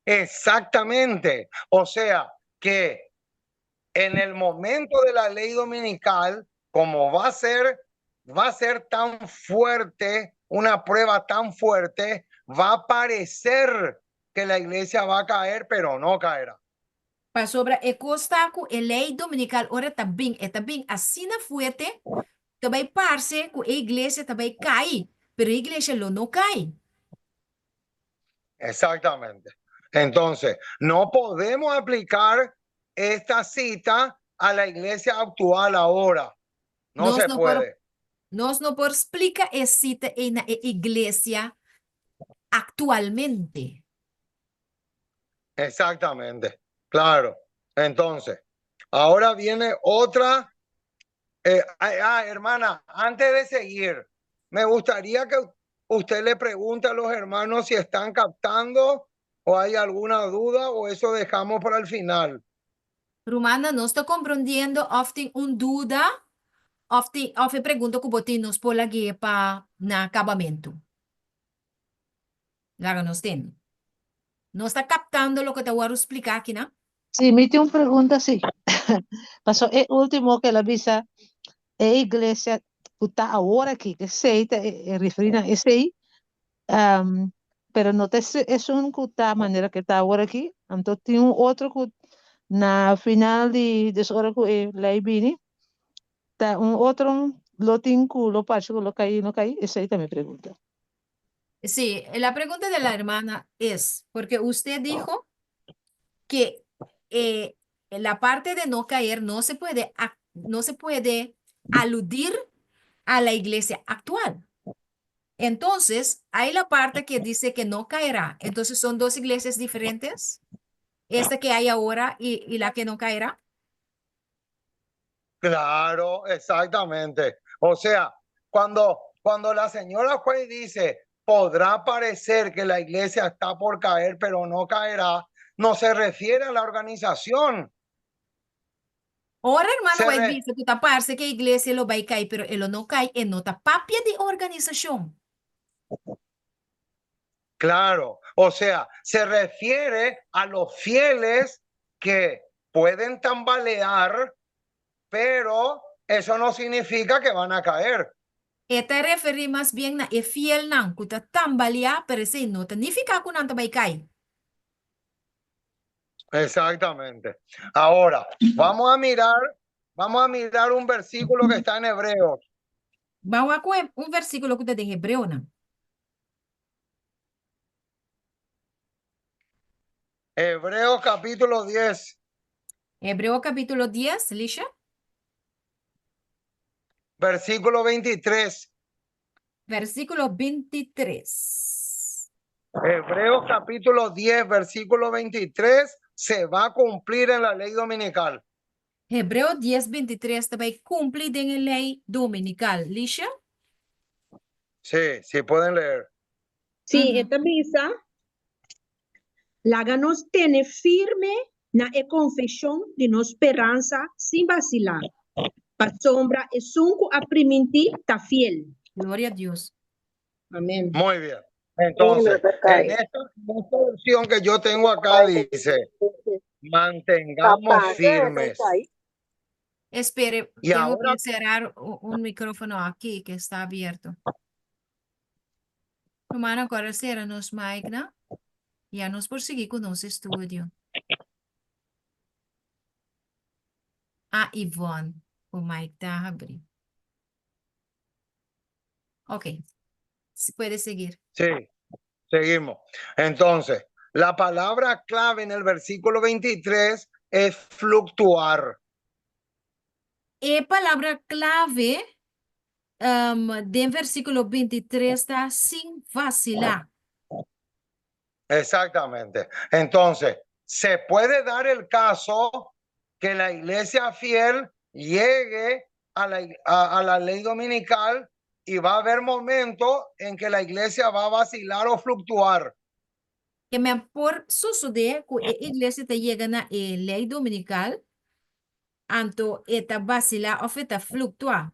Exactamente. O sea, que en el momento de la ley dominical, como va a ser, va a ser tan fuerte, una prueba tan fuerte, va a parecer que la iglesia va a caer, pero no caerá. Pasobra e kos ta ku e lei dominikal ora ta bin, e ta bin asina fuerte, ta bai parse ku e iglesia ta bai kai, pero e iglesia lo no kai. Exactamente. Entonces, no podemos aplicar esta cita a la iglesia actual ahora. No Nos se no por, puede. nos no por splika e sita ei na e iglesia aktualmente. Exactamente, claro. Entonces, ahora viene otra. Eh, ah, hermana, antes de seguir, me gustaría que usted le pregunte a los hermanos si están captando o hay alguna duda o eso dejamos para el final. Rumannan, nos ta komprondiendo òf tin un duda òf tin òf e pregunta ku bo tin nos por lag'é pa na kabamentu. Laga nos tende. Nos ta kaptando loke ta wòrdu spliká akinan? Sí, mi tin un pregunta sí. Paso e último ku el a bisa e iglesia ku ta awor aki, ku esei ta e referí na esei, pero no ta esun ku ta manera ku ta awor aki, anto tin un otro ku na final di des ora ku e lei bini, ta un otro lo tin ku lo parse ku lo kai no kai, esei ta mi pregunta. Sí, la pregunta de la hermana es, porque usted dijo que eh, la parte de no caer no se puede, no se puede aludir a la iglesia actual. Entonces, hay la parte que dice que no caerá. Entonces, ¿son dos iglesias diferentes? Esta que hay ahora y, y la que no caerá. Claro, exactamente. O sea, cuando, cuando la señora juez dice, podrá parecer que la iglesia está por caer, pero no caerá, no se refiere a la organización. Ora hermano Se White re- bisa ku ta parse ku e iglesia lo bai kai, pero e lo no kai, e no ta papia di organisashon. Claro, o sea, se refiere a los fieles que pueden tambalear, pero eso no significa que van a caer. E ta referí mas bien na e fielnan ku ta tambaleá, pero esei no ta nifiká ku nan ta bai kai. Exactamente. Ahora, vamos a mirar, vamos a mirar un versículo que está en Hebreos. Ban wak un versíkulo ku ta den Hebreonan. Hebreos capítulo 10. Hebreo capítulo 10, Lisha. Versículo 23. Versículo 23. Hebreos capítulo 10, versículo 23, se va a cumplir en la ley dominical. Hebreo 10, 23 ta bai kumpli den e lei dominikal. Lisha? Sí, sí, pueden leer. Sí, e ta bisa, Laga nos tene firme na e konfeshon di nos speransa sin basilá, pasobra esun ku a primintí ta fiel. Gloria a Dios. Amén. Muy bien. Entonces, en esta, en esta versión que yo tengo acá dice, mantengamos firmes. Espere, Y tengo ahora- que cerrar un micrófono aquí que está abierto. Rumannan, kòrda sera nos mic, no? Ya nos por sigui ku nos estudio. Ah, Yvonne, ku mic ta habrí. Ok, se puede seguir. Sí, seguimos. Entonces, la palabra clave en el versículo 23 es fluctuar. E palabra klave um, den versíkulo 23 ta sin vasilá. Exactamente. Entonces, se puede dar el caso que la iglesia fiel llegue a la, a, a la ley dominical y va a haber momentos en que la iglesia va a vacilar o fluctuar. Ke men por sosodé ku e iglesia ta yega na e lei dominikal, anto e ta basilá òf e ta fluktuá.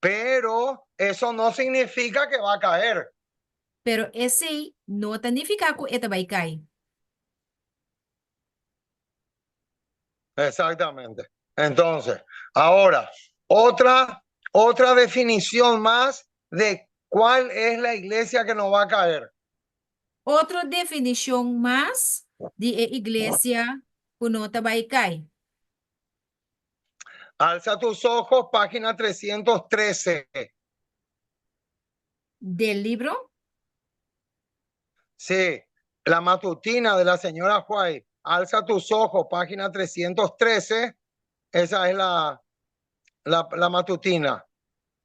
Pero eso no significa que va a caer. Pero esei no ta nifiká ku e ta bai kai. Exactamente. Entonces, ahora, otra, otra definición más de cuál es la iglesia que no va a caer. Otro definishon mas di e iglesia ku no ta bai kai. Alza tus ojos, página 313. Del libro? Sí, la matutina de la señora White. Alza tus ojos, página 313. Esa es la, la, la matutina.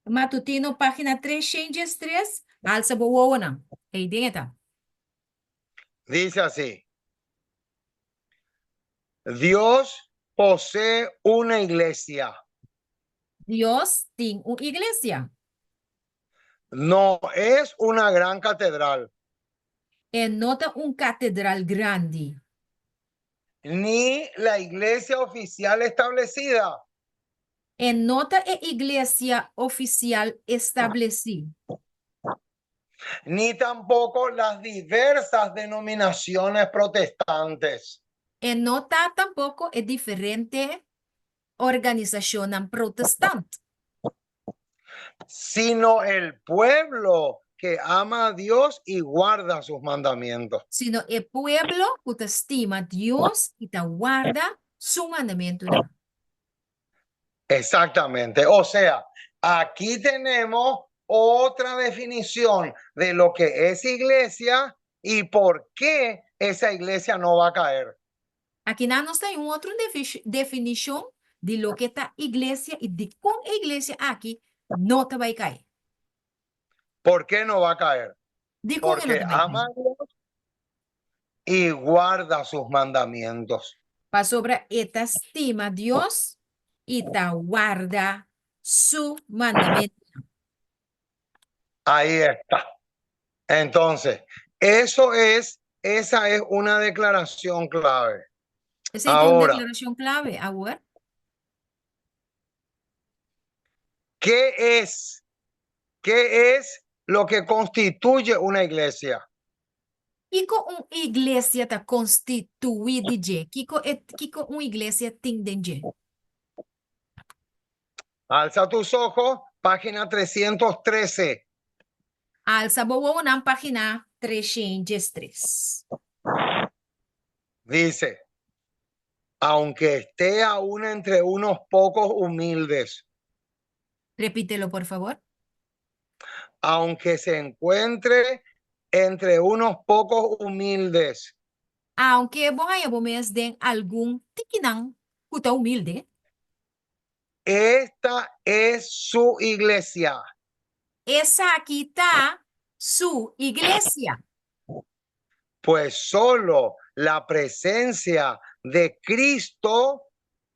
Matutino, página 303. Alsa bo wowonan. Ei den e ta. Dice así. Dios posee una iglesia. Dios tin un iglesia. No es una gran catedral. E no ta un katedral grandi. Ni la iglesia oficial establecida. E no ta e iglesia ofisial establesí. Ni tampoco las diversas denominaciones protestantes. E no ta tampoko e diferente organisashonnan protestant. Sino el pueblo que ama a Dios y guarda sus mandamientos. Sino e pueblo ku ta stima Dios i ta warda su mandamentunan. Exactamente. O sea, aquí tenemos otra definición de lo que es iglesia y por qué esa iglesia no va a caer. Akinan nos ta un otro definishon di loke ta iglesia i dikon e iglesia aki no ta bai kai. Por qué no va a caer? Dikon e no Porque ta bai kai? ama a Dios y guarda sus mandamientos. Pasobra e ta stima Dios i ta warda su mandamentunan. Ahí está. Entonces, eso es, esa es una declaración clave. Esei ta un Ahora, deklarashon klave. Awor, ¿qué es? ¿Qué es lo que constituye una iglesia? Kiko un iglesia ta konstituí di dje? Kiko e kiko un iglesia tin den dje? Alza tus ojos, página 313. Alsa bo wowonan página 303. Dice, aunque esté aún entre unos pocos humildes. Repítelo, por favor. Aunque se encuentre entre unos pocos humildes. Aunke bo haña bo mes den algun tikinan ku ta humilde. Esta es su iglesia. Esaki ta su iglesia. Pues solo la presencia de Cristo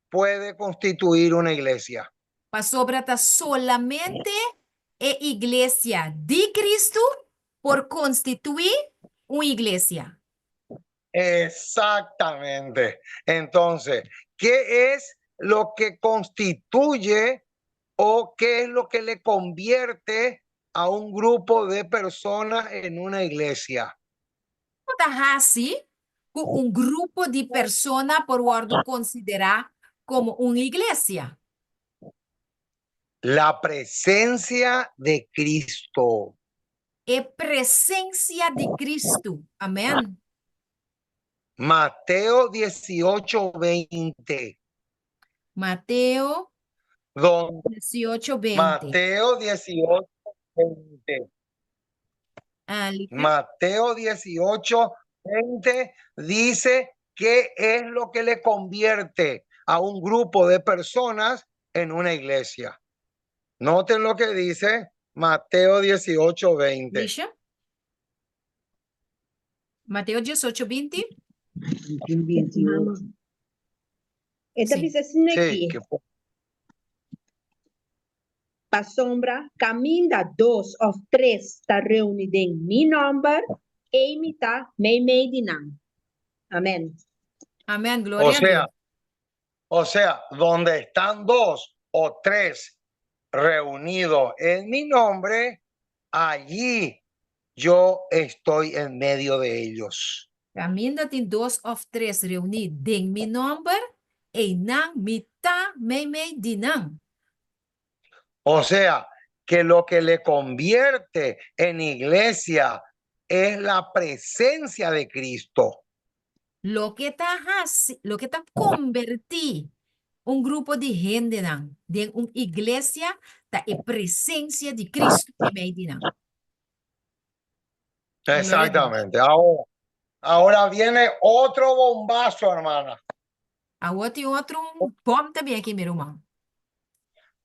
puede constituir una iglesia. Pasobra ta solamente e iglesia di Cristo por constituí un iglesia. Exactamente. Entonces, ¿qué es lo que constituye o qué es lo que le convierte a un grupo de personas en una iglesia? Kiko ta hasi ku un grupo di persona por wòrdu konsiderá komo un iglesia? La presencia de Cristo. E presensia di Cristo. Amèn. Mateo 18, 20. Mateo Donde 18, 20. Mateo 18, 20. Ah, listo. Mateo 18, 20 dice qué es lo que le convierte a un grupo de personas en una iglesia. Noten lo que dice Mateo 18, 20. Lisha? Mateo 18, 20. 28. E ta Sí. bisa asina Sí, aki. que Pasobra, kaminda dos òf tres ta reuní den mi nòmber. ei mi ta meimei di nan. Amèn. Amèn, gloria O a sea, Dios. o sea, donde están dos o tres reunidos en mi nombre, allí yo estoy en medio de ellos. Kaminda tin dos òf tres reuní den mi nòmber, einan mi ta meimei di nan. O sea, que lo que le convierte en iglesia es la presencia de Cristo. Loke ta hasi, loke ta kombertí un grupo di hendenan den un iglesia ta e presensia di Cristo meimei di nan. Gloria a Dios. Exactamente. Ahora, ahora viene otro bombazo, hermana. Awor tin otro un bòm ta bin aki, mi ruman.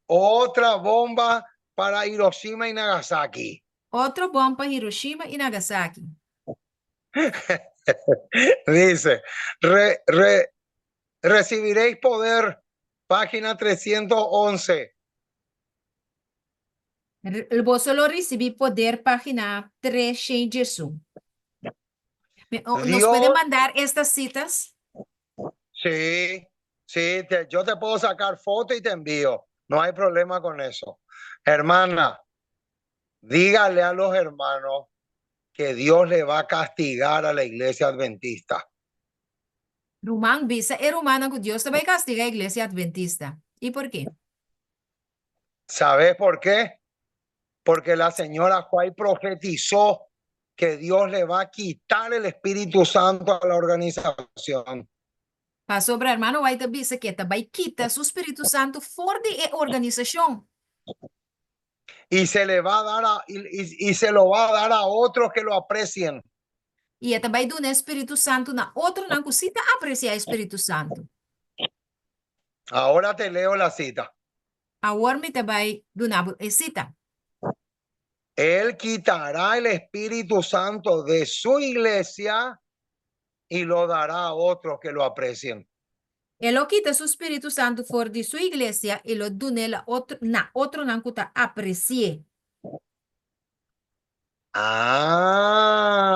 Otra bomba para Hiroshima y Nagasaki. Otro bòm pa Hiroshima i Nagasaki. Dice, re, re, recibiréis poder, página 311. R- Boso lo risibí poder, página 301. Me- o- ¿Nos puede Dios, mandar estas citas? sí, sí, te- yo te puedo sacar foto y te envío. No hay problema con eso. Hermana, dígale a los hermanos que Dios le va a castigar a la iglesia adventista. Ruman, bisa e rumannan ku Dios ta bai kastigá iglesia adventista. I por ke? ¿Sabes por qué? Porque la señora White profetizó que Dios le va a quitar el Espíritu Santo a la organización. Pasobra hermano White a bisa ku e ta bai kita su Spiritu Santu for di e organisashon. Y se le va a dar a, y, y- y se lo va a dar a otros que lo aprecien. I e ta bai duna e Spiritu Santu na otronan ku sí ta apresiá e Spiritu Santu. Ahora te leo la cita. Awor mi ta bai duna bo e sita. Él quitará el Espíritu Santo de su iglesia y lo dará a otros que lo aprecien. E lo kita su Spiritu Santu for di su iglesia i lo dun'é la otro, na otronan ku ta apresi'é.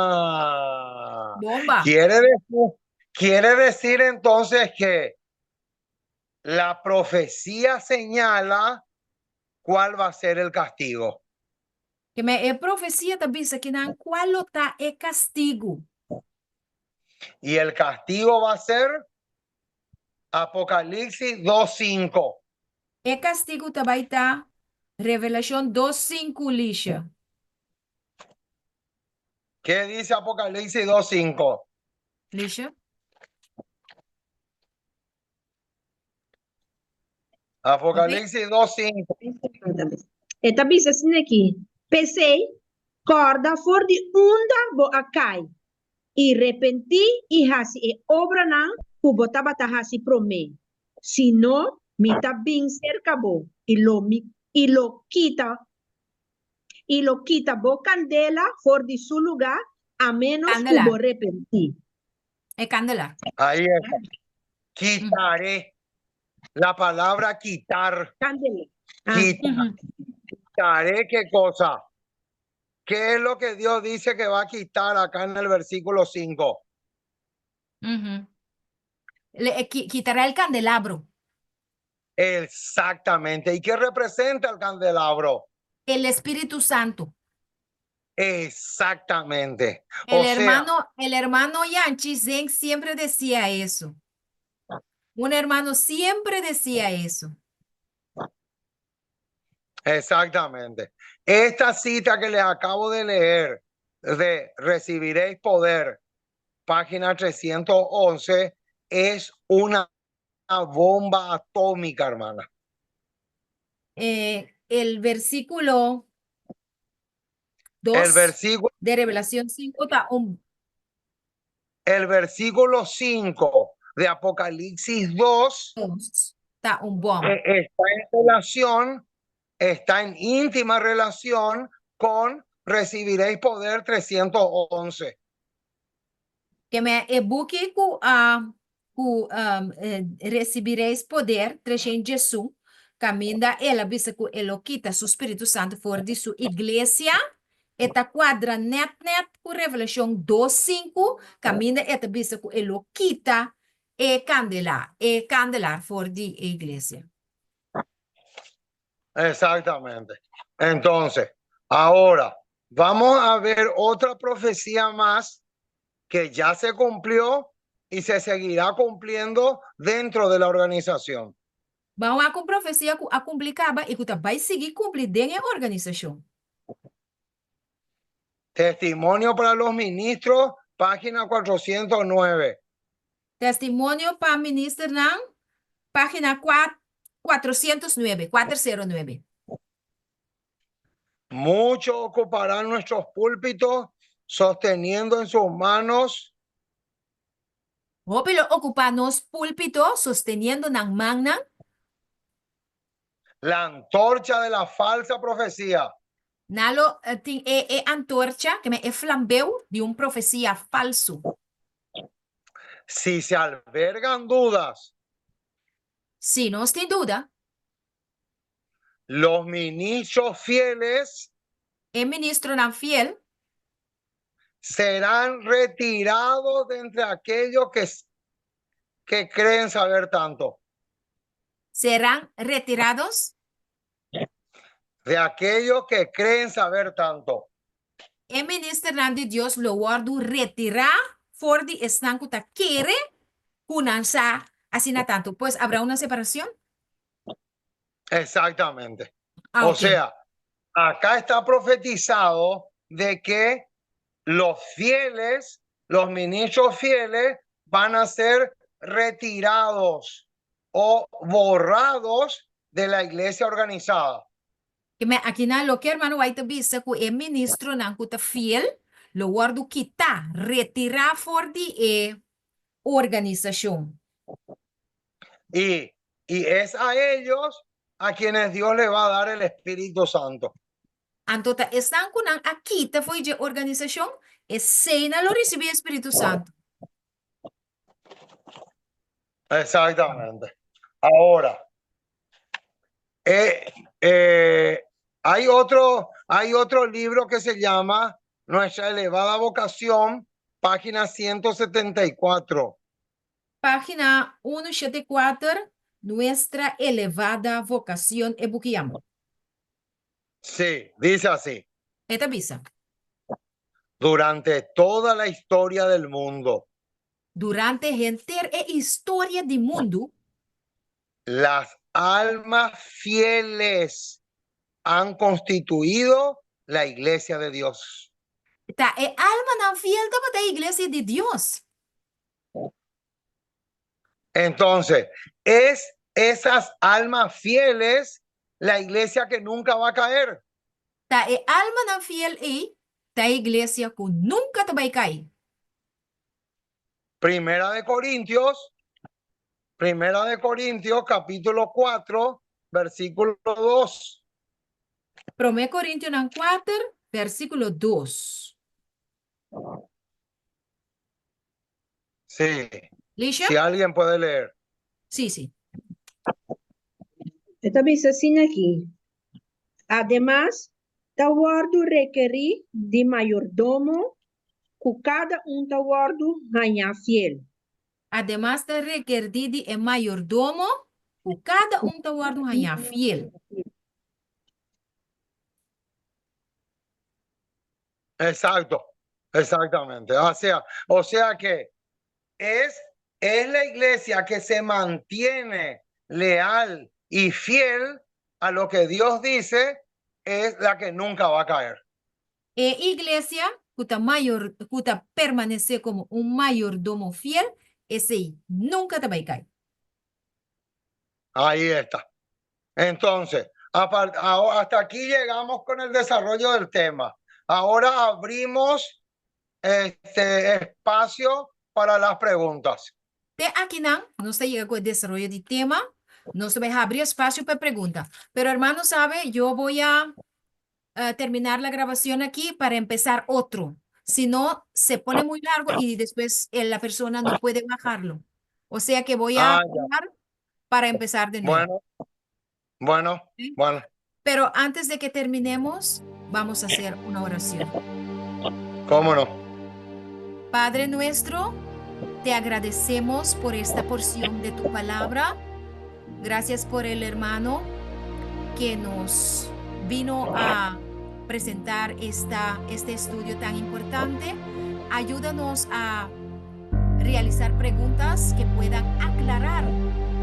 Ah, Bomba! quiere decir, quiere decir entonces que la profecía señala cuál va a ser el castigo. Ke men e profesia ta bisa kinan kua lo ta e kastigu. Y el castigo va a ser Apocalipsis 2.5. E kastigu ta bai ta Revelashon 2.5, Lisha. ¿Qué dice Apocalipsis 2.5? Lisha? Apocalipsis 2.5. E ta bisa asina aki, P'esei, kòrda for di unda bo a kai, i repentí i hasi e obranan ku bo tabata hasi promé. Si no, mi ta bin serka bo, i lo mi i lo kita i lo kita bo kandela for di su lugá, a ménos ku Kandela. bo repentí. E kandela. Ahí está. Quitaré. La palabra quitar. Kandela. Ah. Quitaré qué cosa. ¿Qué es lo que Dios dice que va a quitar acá en el versículo 5? Ujú. Le, eh, quitará el candelabro. Exactamente. ¿Y qué representa el candelabro? El Espíritu Santo. Exactamente. El O sea, hermano, el hermano Yanchi Zeng siempre decía eso. Un hermano siempre decía eso. Exactamente. Esta cita que les acabo de leer de Recibiréis Poder, página 311, es una bomba atómica, hermana. Eh, el versículo El 2 versículo, de Revelación 5 ta un el versículo 5 de Apocalipsis 2 2, ta un bòm. eh, está en relación, está en íntima relación con Recibiréis Poder 311. Ke men e buki ku a ku um, eh, resibireis poder 301, kaminda el a bisa ku e lo kita su Spiritu Santu for di su iglesia. E ta kuadra nèt nèt ku Revelashon dos sinku, kaminda e ta bisa ku e lo kita e kandelá, e kandelar for di e iglesia. Exactamente. Entonces, ahora vamos a ver otra profecía más que ya se cumplió y se seguirá cumpliendo dentro de la organización. Ban wak un profesia ku a kumpli kaba i ku ta bai sigui kumpli den e organisashon. Testimonio para los ministros, página 409. Testimonio pa Ministernan, página 409, kuater sero nuebe. Muchos ocuparán nuestros púlpitos sosteniendo en sus manos. Hopi lo okupá nos púlpito sosteniendo nan mannan. La antorcha de la falsa profecía. Nan lo tin e e antorcha, ke men e flambeu di un profesia falsu. Si se albergan dudas. Si nos tin duda. Los ministros fieles. E ministronan fiel. Serán retirados de entre aquellos que que creen saber tanto. Serán retirados. De aquellos que creen saber tanto. E ministernan di Dios lo wòrdu retirá for di esnan ku ta kere ku nan sa asina tantu. Pues, habrá una separacion? Exactamente. Ah, O sea, acá está profetizado de que los fieles, los ministros fieles, van a ser retirados o borrados de la iglesia organizada. Ke men akinan loke hermano White ta bisa ku e ministronan ku ta fiel lo wòrdu kitá, retirá for di e organisashon. Y, y es a ellos a quienes Dios le va a dar el Espíritu Santo. Anto ta esnan ku nan a kita fo'i dje organisashon, eseinan lo risibí e Spiritu Santu. Exactamente. Ahora, eh, eh, hay otro, hay otro libro que se llama Nuestra elevada vocación, página 174. Página 174, Nuestra elevada vocación, e buki yama. Sí, dice así. E ta bisa. Durante toda la historia del mundo. Durante henter e historia di mundu. Las almas fieles han constituido la iglesia de Dios. Ta e almanan fiel tabata e iglesia di Dios. Entonces, es esas almas fieles la iglesia que nunca va a caer. Ta e almanan fiel ei ta e iglesia ku nunka ta bai kai. Primera de Corintios, Primera de Corintios, capítulo 4, versículo 2. Promé Korintionan kuater, versíkulo dos. Sí. Lisha? Si alguien puede leer. Sí, sí. E ta bisa asina aki, Ademas, ta wòrdu rekerí di mayordomo ku kada un ta wòrdu hañá fiel. Ademas ta rekerdí di e mayordomo ku kada un ta wòrdu hañá fiel. Exacto, exactamente. O sea, o sea que es, es la iglesia que se mantiene leal y fiel a lo que Dios dice, es la que nunca va a caer. E iglesia ku ta mayor, ku ta permanesé komo un mayordomo fiel, esei nunka ta bai kai. Ahí está. Entonces, hasta aquí llegamos con el desarrollo del tema. Ahora abrimos este espacio para las preguntas. Te akinan nos ta yega ku e desaroyo di tema. Nos ta bai habri espacio pa e pregunta. Pero hermano sabe, yo voy a terminar la grabación aquí para empezar otro. Si no, se pone muy largo y después la persona no puede bajarlo. O sea que voy a Ah, ya. parar para empezar de nuevo. Bueno, bueno, ¿Sí? bueno. Pero antes de que terminemos, Vamos a hacer una oración. ¿Cómo no? Padre nuestro, te agradecemos por esta porción de tu palabra. Gracias por el hermano que nos vino a presentar este estudio tan importante. Ayúdanos a realizar preguntas que puedan aclarar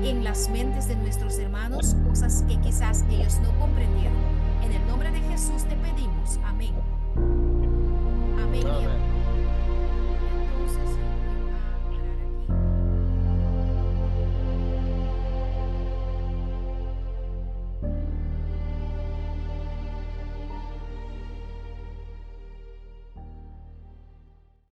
en las mentes de nuestros hermanos cosas que quizás ellos no comprendieron. En el nombre de Jesús te pedimos. Amén.